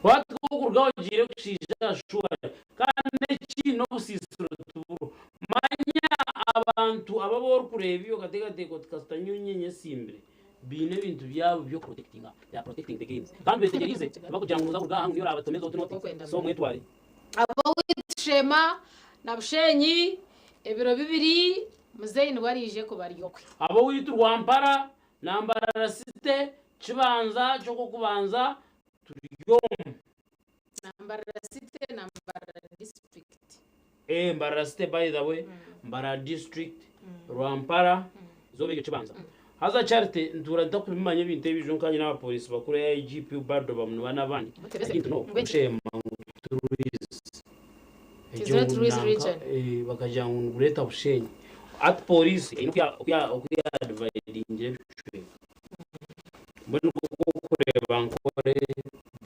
Speaker 7: watwokurwaho ogiire kushiija shuwa kandi neki n'obusiisiro tuburo manya abantu ababa orikureeba iyo okateekateeka oti kasita nyowe nyesimbire biine ebintu byabo by'okuprotectinga they are protecting the gains kandi betegerize bakugira ngu noza kuruga aha ngu niyo orabatomeza oti noti so mwetware
Speaker 1: Abo Shema na Bushenyi ebiro bibiri muzeyi niwe arije kubaryokwe.
Speaker 7: abo witu Rwampara na Mbarara City kibanza ky'okubanza turyomu
Speaker 1: Na Mbarara City na Mbarara District.
Speaker 7: Eh, Mbarara City by the way, Mbarara District, Rwampara, zobe ekyo kibanza. Haza Charity ntura ntakubimanya ebintu ebijo nkanye n'abapolisi bakuru ya IGP Bado bamunuba n'abandi.
Speaker 1: Mutebeze.
Speaker 7: I didn't know.
Speaker 1: Ngwe-
Speaker 7: Shema ngu Ruiz.
Speaker 1: It is not Ruiz region.
Speaker 7: Bakagira ngu nigureeta Bushenyi. Ati polisi eine okuya dividingira ebicweka. Mbwenu kureeba Nkore,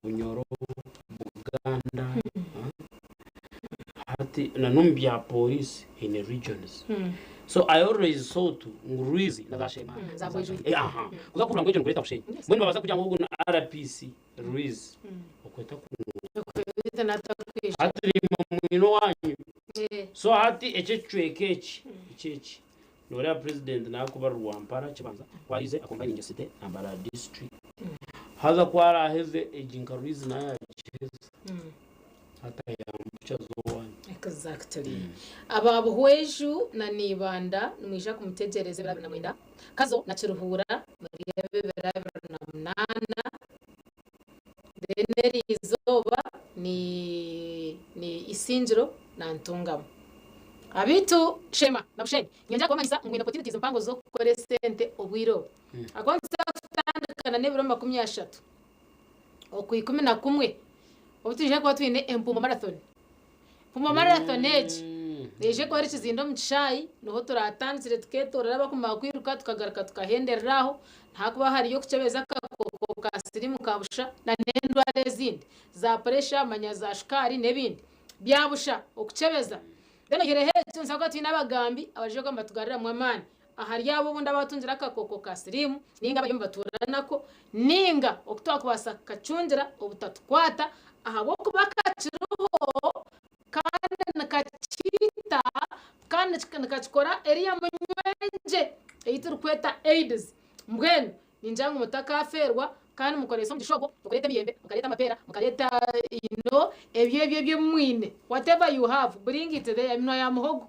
Speaker 7: Bunyoro, Buganda, hati na n'omu bya polisi in regions. So I always thought ngu Ruiz nazashema.
Speaker 1: Za Bwejuru.
Speaker 7: Eh, aha. Kuza kuvuga ngu ekyo nikureeta Bushenyi. Mbwenu babaasa kugira ngu ogu na RPC Ruiz okweta
Speaker 1: Okweta natakwija.
Speaker 7: hati rima mwino wanyu.
Speaker 1: Eh.
Speaker 7: So hati ekyo ekicweka eki eki eki noreeba president nakuba Rwampara kibanza kwarize akombininge city na Mbarara district. Haza kwaraheze egi nka Ruiz nayo yagiheza hatayambukya zowanyu.
Speaker 1: Exactly. Aba Buhweju na Nibanda nimwija kumutegereza ebiro 29. Kazo na Kiruhura muri 2008. Then eriizooba ni Isingiro na Ntungamo. Abaitu Shema na Bushenyi, niinyenda kubamanyisa ngu mwine opportunities mpango z'okukora esente obwire obu. Ahakuba nituza kutandikana n'ebiro 30 Okwa11 obu twija kuba twine Empuumo Marathon. Empuumo Marathon egi neija kuba eri Kizinda omu kishaayi, niho turatandikire tukeetoorora abakumara kwiruka tukagaruka tukahenderera aho. Nihakuba hariyo okukyebeza akakooko ka siriimu ka busha na n'endwara ezindi za puresha manya za shukaari n'ebindi. Bya busha okukyebeza. Then oihireho ekyo nituza kuba twine abagambi abaije kuba nibatugaruramu amaani ahari abo obundi abatungire akakooko ka siriimu ninga abariyo nibatuura nako ninga oku twakubaasa kukacungira obutatukwata ahabw'okuba kakiriho kandi nikakiita kandi nikakikora eriya munywengye ei turikweta AIDS. Mbwenu Ningira ngu mutakaafeerwa kandi mukorese omugisha ogwo okureeta emiyembe, mukareeta amapeera, mukareeta you know ebyo ebyo ebi mwine whatever you have bring it there eminwa ya muhogo.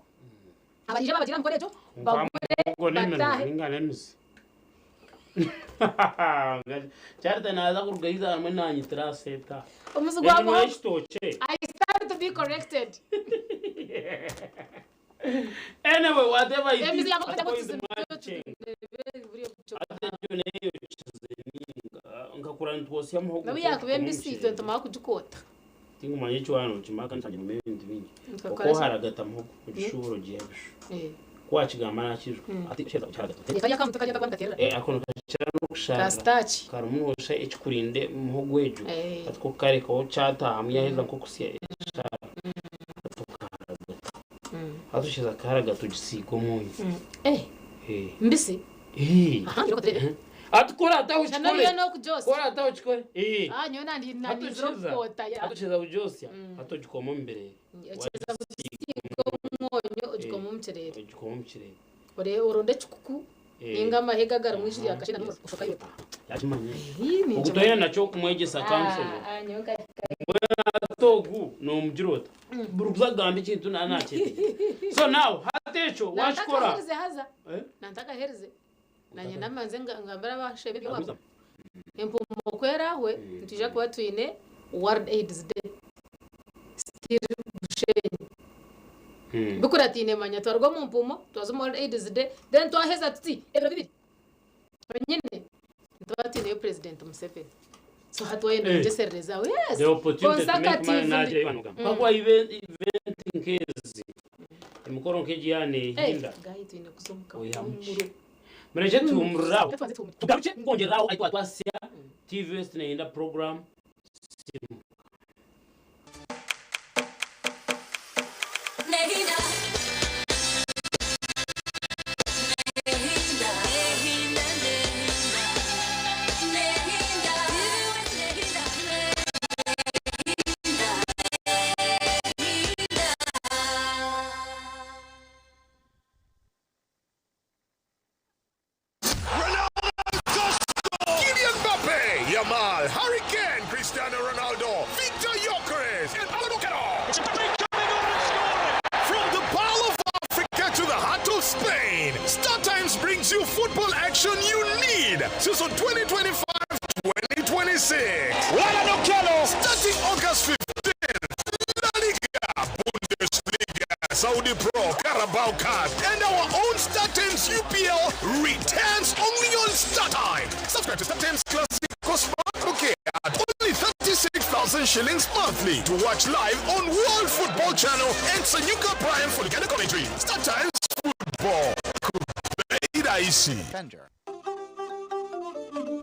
Speaker 1: Abariija babagira aha mukoro egyo
Speaker 7: Nka
Speaker 1: bagure
Speaker 7: muhogo n'eminwa
Speaker 1: bataahe.
Speaker 7: ninga n'emizi. Charity naaza kuruga eiza hamwe naanyitira aha seeta.
Speaker 1: Omuzi gwa
Speaker 7: Eminwa
Speaker 1: muhogo
Speaker 7: y'ekitookye.
Speaker 1: I stand to be corrected.
Speaker 7: Anyway, whatever it
Speaker 1: Emizi
Speaker 7: is,
Speaker 1: ya muhogo
Speaker 7: at point
Speaker 1: tuzi-
Speaker 7: Ate egyo neyo eyokize ninga nkakura nitwosya muhogo
Speaker 1: Nobu yakuba embisi itwe nitumara kugikoota.
Speaker 7: Tinkumanya eki waaba nokimaka nshangire ngu ebintu bingi.
Speaker 1: Nikakora ki?
Speaker 7: Oku oharagata muhogo ogishubura ogiha ebishu. Ku wakigamba nakijuka ati osheza okiharagata ota?
Speaker 1: Kariya akamuto kariya akakuba nikaterera.
Speaker 7: Ako nikakira n'okusharira.
Speaker 1: Ka starch.
Speaker 7: Karimu nosha ekikurinda muhogo egyo ati ku okukarekaho kyatahamu yaheza nk'okusya eshara ati okaharagata. Hati osheza kaharagata ogisiiga omwonyo.
Speaker 1: Mbisi? Aha, ngira oturebe.
Speaker 7: Ati kora ata
Speaker 1: Shana
Speaker 7: okikore.
Speaker 1: oriyo n'okugyosa.
Speaker 7: Kora ata okikore.
Speaker 1: Ah, nyowe nandi nandizire okukoota ya.
Speaker 7: Hati osheza kugyosya, hati ogikoma omu birere.
Speaker 1: Okiheza kugisiiga omwonyo ogikoma omu kirere.
Speaker 7: Ogikoma omu kirere.
Speaker 1: Ore oronde ekikuku ninga amahega agarimu iju rya kashenda n'omuriro oshokayo.
Speaker 7: Yakimanya ekyo.
Speaker 1: Ii,
Speaker 7: Ogu
Speaker 1: ninkimanya.
Speaker 7: toyenda nakyo kumwegyesa counseling.
Speaker 1: Ah, ah, nyowe nka
Speaker 7: Mbwenu hati ogu nomugira ota? Buri kuza kugamba ekintu naba nakyetegyereza. So now hati ekyo wakikora.
Speaker 1: Nantakahereze haza.
Speaker 7: Eh?
Speaker 1: Nantakahereze. Nanye namanze ngambire abashebe eby'owabo. Empuumo ku eraahwe nitwija kuba twine World AIDS Day. Still Bushenyi. Bikuratiine manya twaruga omu mpuumo twaza omu World AIDS Day then twaheza tuti ebiro bibiri nyine nituba twineyo President Museveni. So hati wayenda
Speaker 7: Eh.
Speaker 1: ogyeserereze aho. Yes.
Speaker 7: The opportunity to make money
Speaker 1: Conservatively.
Speaker 7: nagira ibanuka. Kakuba event nk'ezi emikoro nk'egi yaaba neehinda.
Speaker 1: Guy twine kuza omu
Speaker 7: Oihamu ki?
Speaker 1: kahuumuro.
Speaker 7: Murekye tuhumurire aho.
Speaker 1: Tubanze tuhumure.
Speaker 7: Tugarukye nkwongyerera aho ahi twaba twasya TV West neehinda program Simuka.
Speaker 21: Kylian Mbappe, Yamal, Harry Kane, Cristiano Ronaldo, Victor Gyökeres, and Amadou Kano. It's Mbappe coming on and scoring. From the Pearl of Africa to the heart of Spain, Star Times brings you football action you need. Season 2025-2026. Starting August 15th, La Liga, Bundesliga, Saudi Pro, Carabao Cup, and our own Star Times UPL returns only on Star Time. Subscribe to Star Times Classic or Smart Bouquet at only 36,000 shillings monthly to watch live on World Football Channel and Sanyuka Prime for the commentary. Star Times Football. Kubeida isi.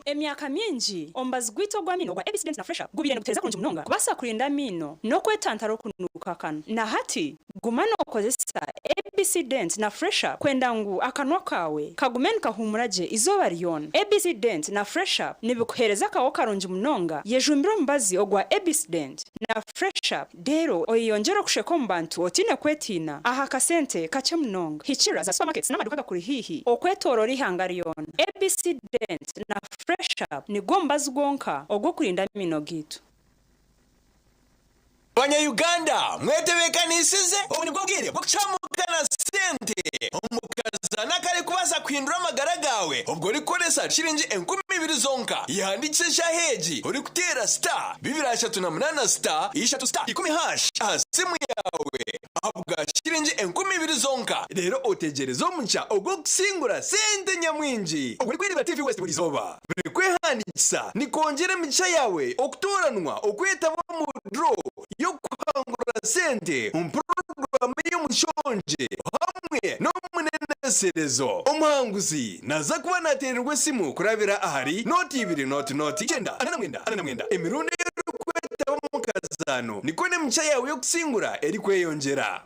Speaker 22: Emyaka mingi, omubazi gwaitu ogw'amaino ogwa ABC Dent na Fresh Up gubaire nigutereeza kurungi munonga kubaasa kurinda amaino n'okwetantara okunuuka akanwa. Na hati, guma nookozesa ABC Dent na Fresh Up kwenda ngu akanwa kaawe kagume nikahuumura gye eizooba ryona. ABC Dent na Fresh Up nibikuheereza akaho karungi munonga. Yejumbire omubazi ogwa ABC Dent na Fresh Up reero oyeyongyere okusheka omu bantu otaine kwetiina aha kasente kakye munonga. Hikirira za supermarkets n'amaduuka agakuri haihi okwetooroora eihanga ryona. ABC Dent na Fresh Up nigwo mubazi gwonka ogw'okurinda amaino gaitu.
Speaker 23: Banya Uganda mwetebekanisize? Obu nibwo bwire bw'okucamuka na sente omu kazaano akarikubaasa kuhindura amagara gaawe obwo orikukoresa shiringi 2000 zonka. Yehandiikise eshaaha egi orikuteera star 238 star 3 star 10 hash aha simu yaawe ahabwa. bwa shiringi 2000 zonka reero otegyereze omugisha ogw'okusingura sente nyamwingi ogurikwereebera TV West buri izooba. Buri kwehandiikisa nikwongyera emigisha yaawe okutooranwa okwetaba omu draw y'okuhangura sente omu puroguraamu ey'omushongye hamwe n'omuneneserezo. Omuhanguzi naza kuba nateererwa esimu kurabira ahari nooti ibiri nooti nooti kyenda 49 49. Emirundi ei orikwetaba omu kazaano nikwo n'emigisha yaawe y'okusingura erikweyongyera.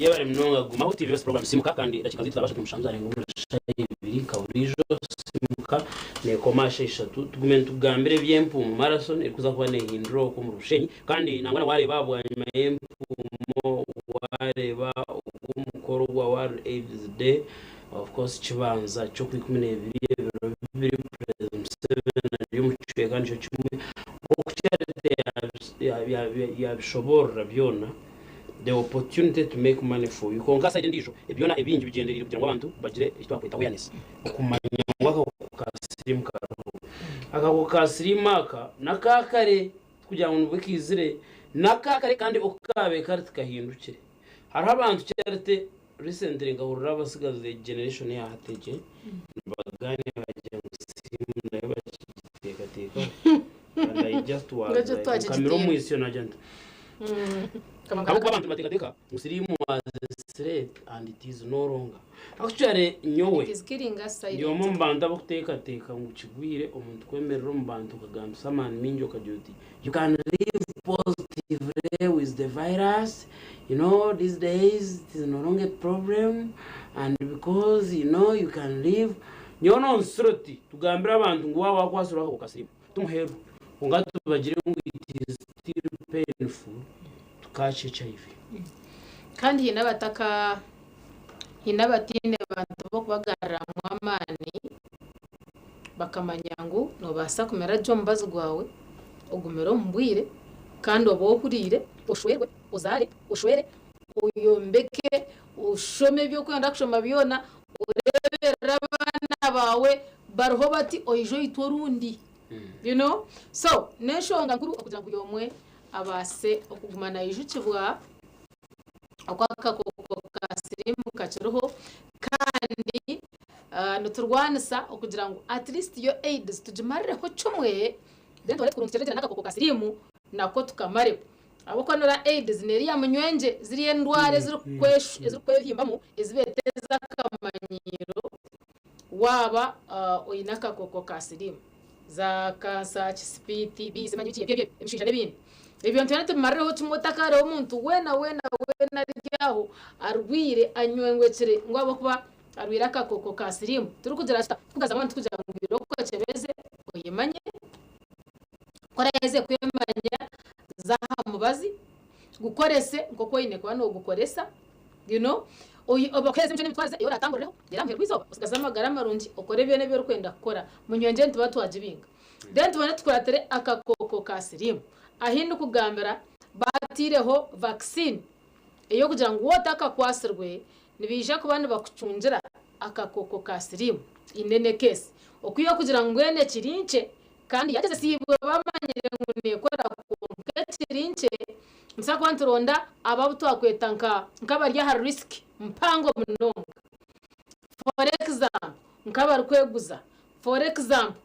Speaker 7: Yebare munonga Gumaho TV West program Simuka kandi edakika zaitu zaba 37 zarenga omuri shaaha ibiri nka buriijo Simuka nekoma aha shaaha ishatu tugume nitugambira eby'empuumo marathon erikuza kuba nehindura okwo omuri Bushenyi kandi nangwa na wareeba bwanyima y'empuumo wareeba ogu omukoro gwa World AIDS Day of course kibanza ky'okwikumi n'ebiri ebiro bibiri President Museveni ari omu kicweka nikyo kimwe nk'oku Charity yabishoboorora byona. the opportunity to make money for you kwonka side endiijo byona ebingi bigyendereire kugira ngu abantu bagire eki twakweta awareness okumanya ngu akakooko ka siriimu kariho. Akakooko ka siriimu aka n'akaakare tikugira ngu nibwo kaizire n'akaakare kandi oku kaabaire kari tikahindukire. Hariho abantu Charity recently nkahurira abatsigazi generation eya hati egi nibagaaniira bagira ngu siriimu nayo bakigiteekateekaho and I just was
Speaker 1: Ngakyo
Speaker 7: like
Speaker 1: twakigitiina.
Speaker 7: nkamira omwitsyo nagira nti Ahabw'okuba abantu nibateekateeka ngu siriimu was a threat and it is no longer. Actually nyowe
Speaker 1: It is killing us
Speaker 7: ndi omwe
Speaker 1: silently.
Speaker 7: omu bantu abarikuteekateeka ngu kigwire omuntu kwemerera omu bantu okagambisa amaani maingi okagira oti you can live positively with the virus, you know these days it is no longer a problem and because you know you can live. Nyowe nonsisira oti tugambire abantu ngu waaba waakwatsirwe akakooko ka siriimu tumuheerwe kwonka tubagire ngu it is still painful to catch HIV.
Speaker 1: Kandi haine abataka haine abataine bantu b'okubagaruramu amaani bakamanya ngu noobaasa kumira gye omubazi gwawe ogumire omu bwire kandi obe ohuriire oshwerwe ozaare oshwere oyombeke oshome ebi orikwenda kushoma byona oreeberere abaana baawe bariho bati oije oitwe orundi you know so n'enshonga nkuru okugira ngu buri omwe abaase okuguma naijukibwa oku akakooko ka siriimu kakiriho kandi niturwanisa okugira ngu at least yo aids tugimarireho kimwe then tubone kurungikyeregyera n'akakooko ka siriimu nako tukamareho ahabw'okuba noreeba aids n'eriya munywengye ziriya endwara ezirikwehimbamu ezi beeta ez'akamanyiiro waaba oine akakooko ka siriimu za kansa, kisipi, TB, simanyi biki ebyo ebyo ebishaija n'ebindi. Ebyo nitwenda tubimarireho kimwe otakareeba omuntu weena weena weena ari aho arwaire anywengwekire ngu ahabw'okuba arwaire akakooko ka siriimu. Turikugira tuta? Tukugazamu tikugira ngu irooko okyebeze oyemanye, ku oraheze kwemanya za aha mubazi gukorese nk'oku oine kuba noogukoresa you know obakuheereze emicwe n'emitwarize ei oratamburireho reero aha muheru gw'eizooba osigaze amagara marungi okore byona ebi orikwenda kukora. Munywengye nituba twagibinga. Then tubone tukuratire akakooko ka siriimu. Ahi ndikugambira baataireho vaccine ey'okugira ngu waaba otakakwatsirwe nibaija kuba nibakucungira akakooko ka siriimu in any case. Okwihaho kugira ngu mbwenu ekiri nkye Kandi yagyezesiibwe bamanyire ngu neekora kwonka ekiri nkye nitubaasa kuba nituronda abo abu twakweta nka nk'abari aha risk mpango munonga for example nk'abarikweguza for example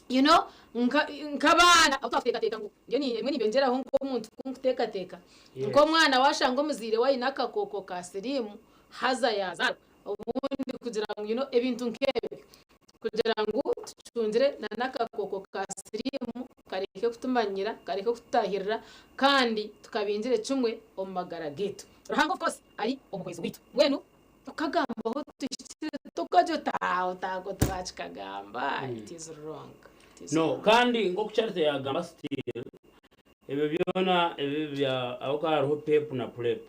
Speaker 1: you know nka nk'abaana abu twakuteekateeka ngu nyowe ebimwe nibyongyeraho nk'omuntu ku nkuteekateeka nk'omwana waashanga omuzaire we aine akakooko ka siriimu haza yaazaarwa obundi kugira ngu you know ebintu nk'ebyo kugira ngu tucungire na n'akakooko ka siriimu kareke kutumanyira, kareke kututahirira kandi tukabingire kimwe omu magara gaitu. Ruhanga of course ari omuhwezi waitu. Mbwenu tukagambaho tuhikire tukagira oti aho taako twakikagamba it is wrong. It is
Speaker 7: No,
Speaker 1: wrong.
Speaker 7: kandi nk'oku Charity yaagamba still, Ebyo byona ebi bya ahabw'okuba hariho PEP na PrEP.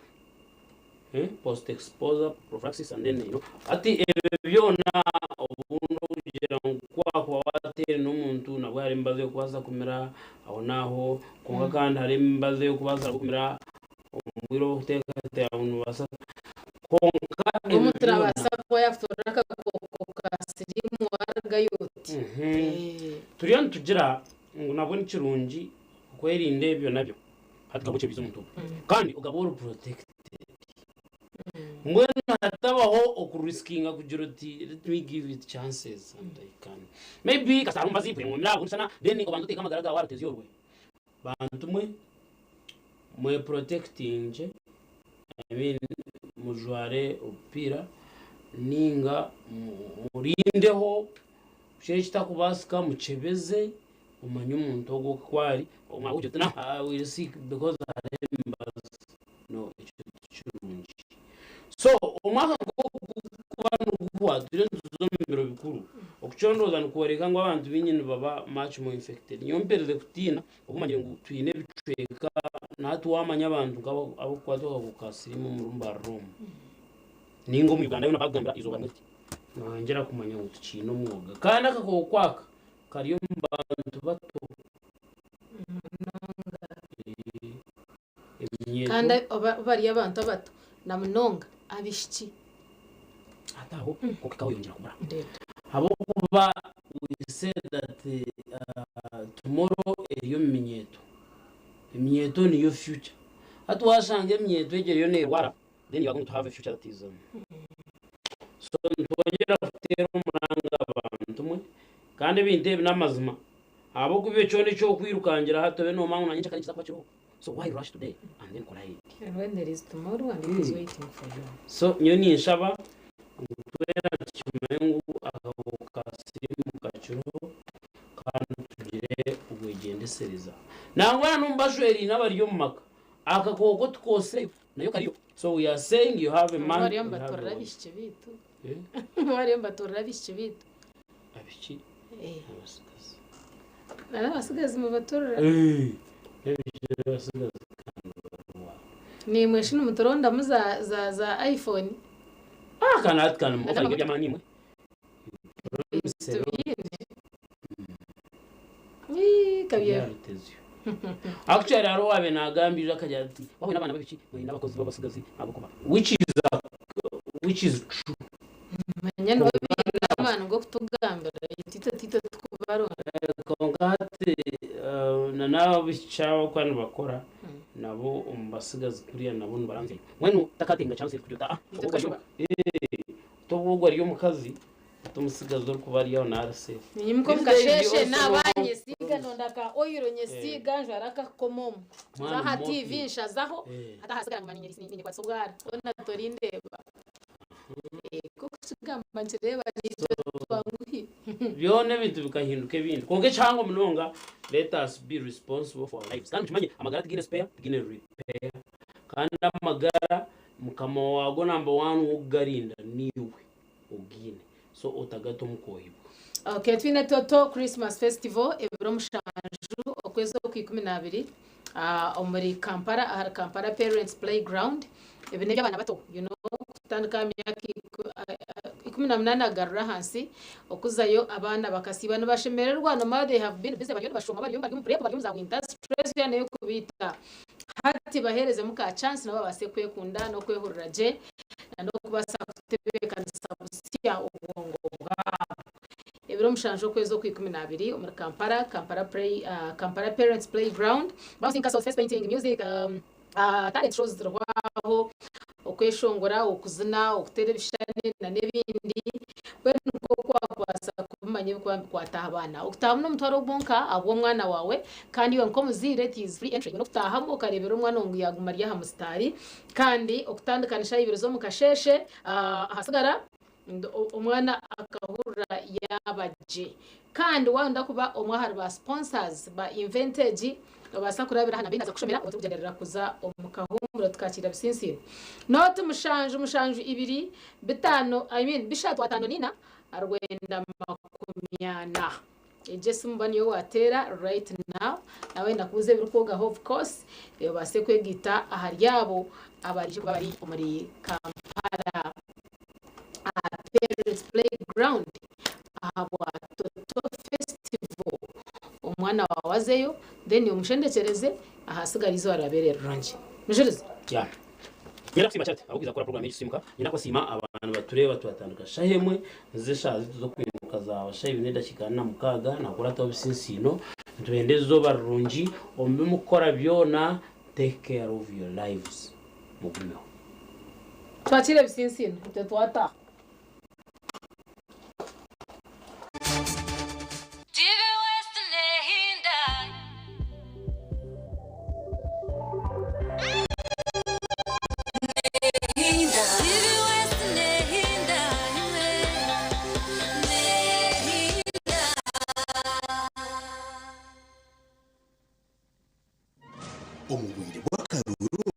Speaker 7: Post exposure prophylaxis and then you know. Hati ebyo byona obundi okugira ngu ku wakuba wateire n'omuntu nabwo hariho emibazi ey'okubaasa kumira aho n'aho kwonka kandi hariho emibazi ey'okubaasa kumira omu bwire obu orikuteekateeka ngu noobaasa kwonka
Speaker 1: Ngu
Speaker 7: ebyo
Speaker 1: omuntu
Speaker 7: byona
Speaker 1: naabaasa kuba yaakutoorera akakooko ka siriimu waarugayo oti.
Speaker 7: Turiyo nitugira ngu nabwo ni kirungi okwerinda ebyo nabyo hati okaba okyebize omuntu ogwo kandi okaba ori protected mbwenu hatabaho okurisikinga kugira oti let me give it chances and I can maybe kasita hariho omubazi bwengumira aho then obanze oteeke amagara gaawe aha rutezi orwe Bantu mwe, mwe protectingye, I mean mujware obupiira ninga murindeho kukira ekitakubaasika mukyebeze omanye omuntu ogwo oku ari ogira oti I will seek because hariho emibazi no ekyo tikirungi. So omwaka gurikuba niguhwa turiyo nituza omu biro bikuru, okucondooza nikworeka ngu abantu baingi nibaba much more infected. Nyowe mperize kutiina obu manyire ngu twine ebicweka na hati waamanya abantu nk'abo abarikukwatwa akakooko ka siriimu omuri Mbarara omu ninga omu Uganda yoona baakugambira eizooba rimwe riti, noyongyera kumanya ngu tukiine omwoga. Kandi akakooko aka kari omu bantu bato. Eminyeeto.
Speaker 1: Kandi bari abantu abato na munonga abaishiki.
Speaker 7: Hati aho okahika oyongyera kubura. Ahabw'okuba we said that tomorrow eri omu minyeeto. Eminyeeto niyo future. Hati washanga eminyeeto egyo eriyo nerwara then you are going to have a future that is So nitwongyera kuteera omuranga abantu mwe kandi ebintu ebi n'amazima ahabw'okuba ekyo n'eky'okwirukangira hati obe noomanya ngu nyenkya nikiza kuba kiriho. So why rush today and then kora ahead?
Speaker 1: And when there is tomorrow and it is waiting for you.
Speaker 7: So nyowe ninshaba ngu twena tukimanye ngu akakooko ka siriimu kakiriho kandi tugire obwegyendesereza. Nangwa na n'omu bashweraine abari omu maka, akakooko tikooseyo nayo kariyo. So we are saying you have a man,
Speaker 1: Bariyo
Speaker 7: you have a
Speaker 1: nibatorera
Speaker 7: wife.
Speaker 1: abaishiki baitu.
Speaker 7: Eh?
Speaker 1: Bariyo nibatorera abaishiki baitu.
Speaker 7: Abaishiki
Speaker 1: Eh.
Speaker 7: n'abatsigazi.
Speaker 1: N'abatsigazi mubatorera.
Speaker 7: Eh, n'abaishiki n'abatsigazi kandi bararwara.
Speaker 1: Naimwe shi nimuturondamu za za za iPhone?
Speaker 7: Ah, kana hati kana muofaringa eby'amaani imwe.
Speaker 1: Tubiine. Ii, kabye.
Speaker 7: Byarutezyo. Actually hariho owaabaire naagamba ijo akagira ati waaba oine abaana b'abaishiki oine abakozi b'abatsigazi ahabw'okuba which is a, which is true.
Speaker 1: Manya nibo baine amaani g'okutugambira itwe titwe turikubaronda.
Speaker 7: Kwonka hati na n'abaishiki aba abakuba nibakora nabo omu batsigazi kuriya nabo nibaranzyayo. Mbwenu takatenga chance kugira oti
Speaker 1: Itwe tukashoba.
Speaker 7: Oti obu ari omukazi oti omutsigazi orikuba ari aho naari safe.
Speaker 1: Ninyimuka omu
Speaker 7: These days you
Speaker 1: kasheeshe
Speaker 7: also
Speaker 1: naaba
Speaker 7: know-
Speaker 1: nyesiiga ndonda ka oil nyesiiga njwara akakomo omu.
Speaker 7: Mwana
Speaker 1: Nza aha
Speaker 7: mumopi.
Speaker 1: TV nshazaho
Speaker 7: Eh.
Speaker 1: hati ahasigara nguma ninyekwatisa obwara. Hoona torindeeba. Nk'okukigamba nikireeba naitwe twanguhi.
Speaker 7: Byona ebintu bikahinduka ebindi. Kwonka ekihango munonga let us be responsible for our lives. Kandi mukimanye amagara tigaine spare, tigaine repair. Kandi amagara mukama waago number one w'okugarinda niiwe ogaine. So otagata omu kwohibwa.
Speaker 1: Okay, twine Toto Christmas Festival ebiro mushanju okwezi okw'ikumi n'abiri ah, omuri Kampala ahari Kampala Parents Playground. Ebi n'eby'abaana bato you know, kutandika aha myaka 18 kugarura ahansi okuzayo abaana bakasiiba nibashemererwa no matter they have been busy bariyo nibashoma bariyo bari omu prep bari omu za winter stress yoona ey'okubaita. Hati baheerezemu ka chance nabo babaase kwekunda n'okwehurira gye na n'okubaasa kutebeekanisa busya obwongo bwabo. Ebiro mushanju okwezi okw'ikumi n'abiri omuri Kampala, Kampala Play, Kampala Parents Playground, bouncing castles, face painting, music, um, talent shows ziriho aho, okweshongora, okuzina, okuteera ebishushani na n'ebindi. Mbwenu nikwo oku wakubaasa kubimanya ebirikuba nibikwata aha baana. Okutaahamu n'omutwaro gwonka ahabw'omwana waawe kandi iwe nk'omuzaire it is free entry. N'okutaahamu okareebera omwana ngu yaaguma ari aha musitaari kandi okutandika ni shaaha ibiri z'omu kasheeshe ahasigara omwana akahurira yaaba gye. Kandi waayenda kuba omwe ahari ba sponsors ba event egi, Noobaasa kurabira aha namba ei naaza kukushomera obu turikugyenderera kuza omu kahuumuro tukakiira Bisinsiro. Nooti mushanju mushanju ibiri bitaano I mean bishatu ataano nina rwenda makumyana. Egyo esimu ba niyo wateera right now nawe nakubuuza ebirikwogaho of course obaase kwegaita ahari abo abariije kuba bari omuri Kampala aha Parents Playground ahabwa Toto Festival. Omwana waawe azeyo then omushendekyereze ahasigara eizooba rirabeere rirungi. Mujurizi.
Speaker 7: Yeah. Nyenda kusiima Charity ahabw'okwija kukora program y'ekisiimuka. Nyenda kubasiima abantu batureeba twatandika shaaha emwe nizo eshaaha zaitu z'okwimuka zaawa shaaha ibiri n'edakiika ana na mukaaga nakurataho bisinsiino. Nitubenda eizooba rirungi omu bi mukukora byona take care of your lives mugumeho.
Speaker 1: Twakiire ebisinsiino itwe twataaha.
Speaker 10: TV West nehinda. Nehinda. TV West nehinda imwe. Nehinda.
Speaker 18: Omu bwire bw'akaruru.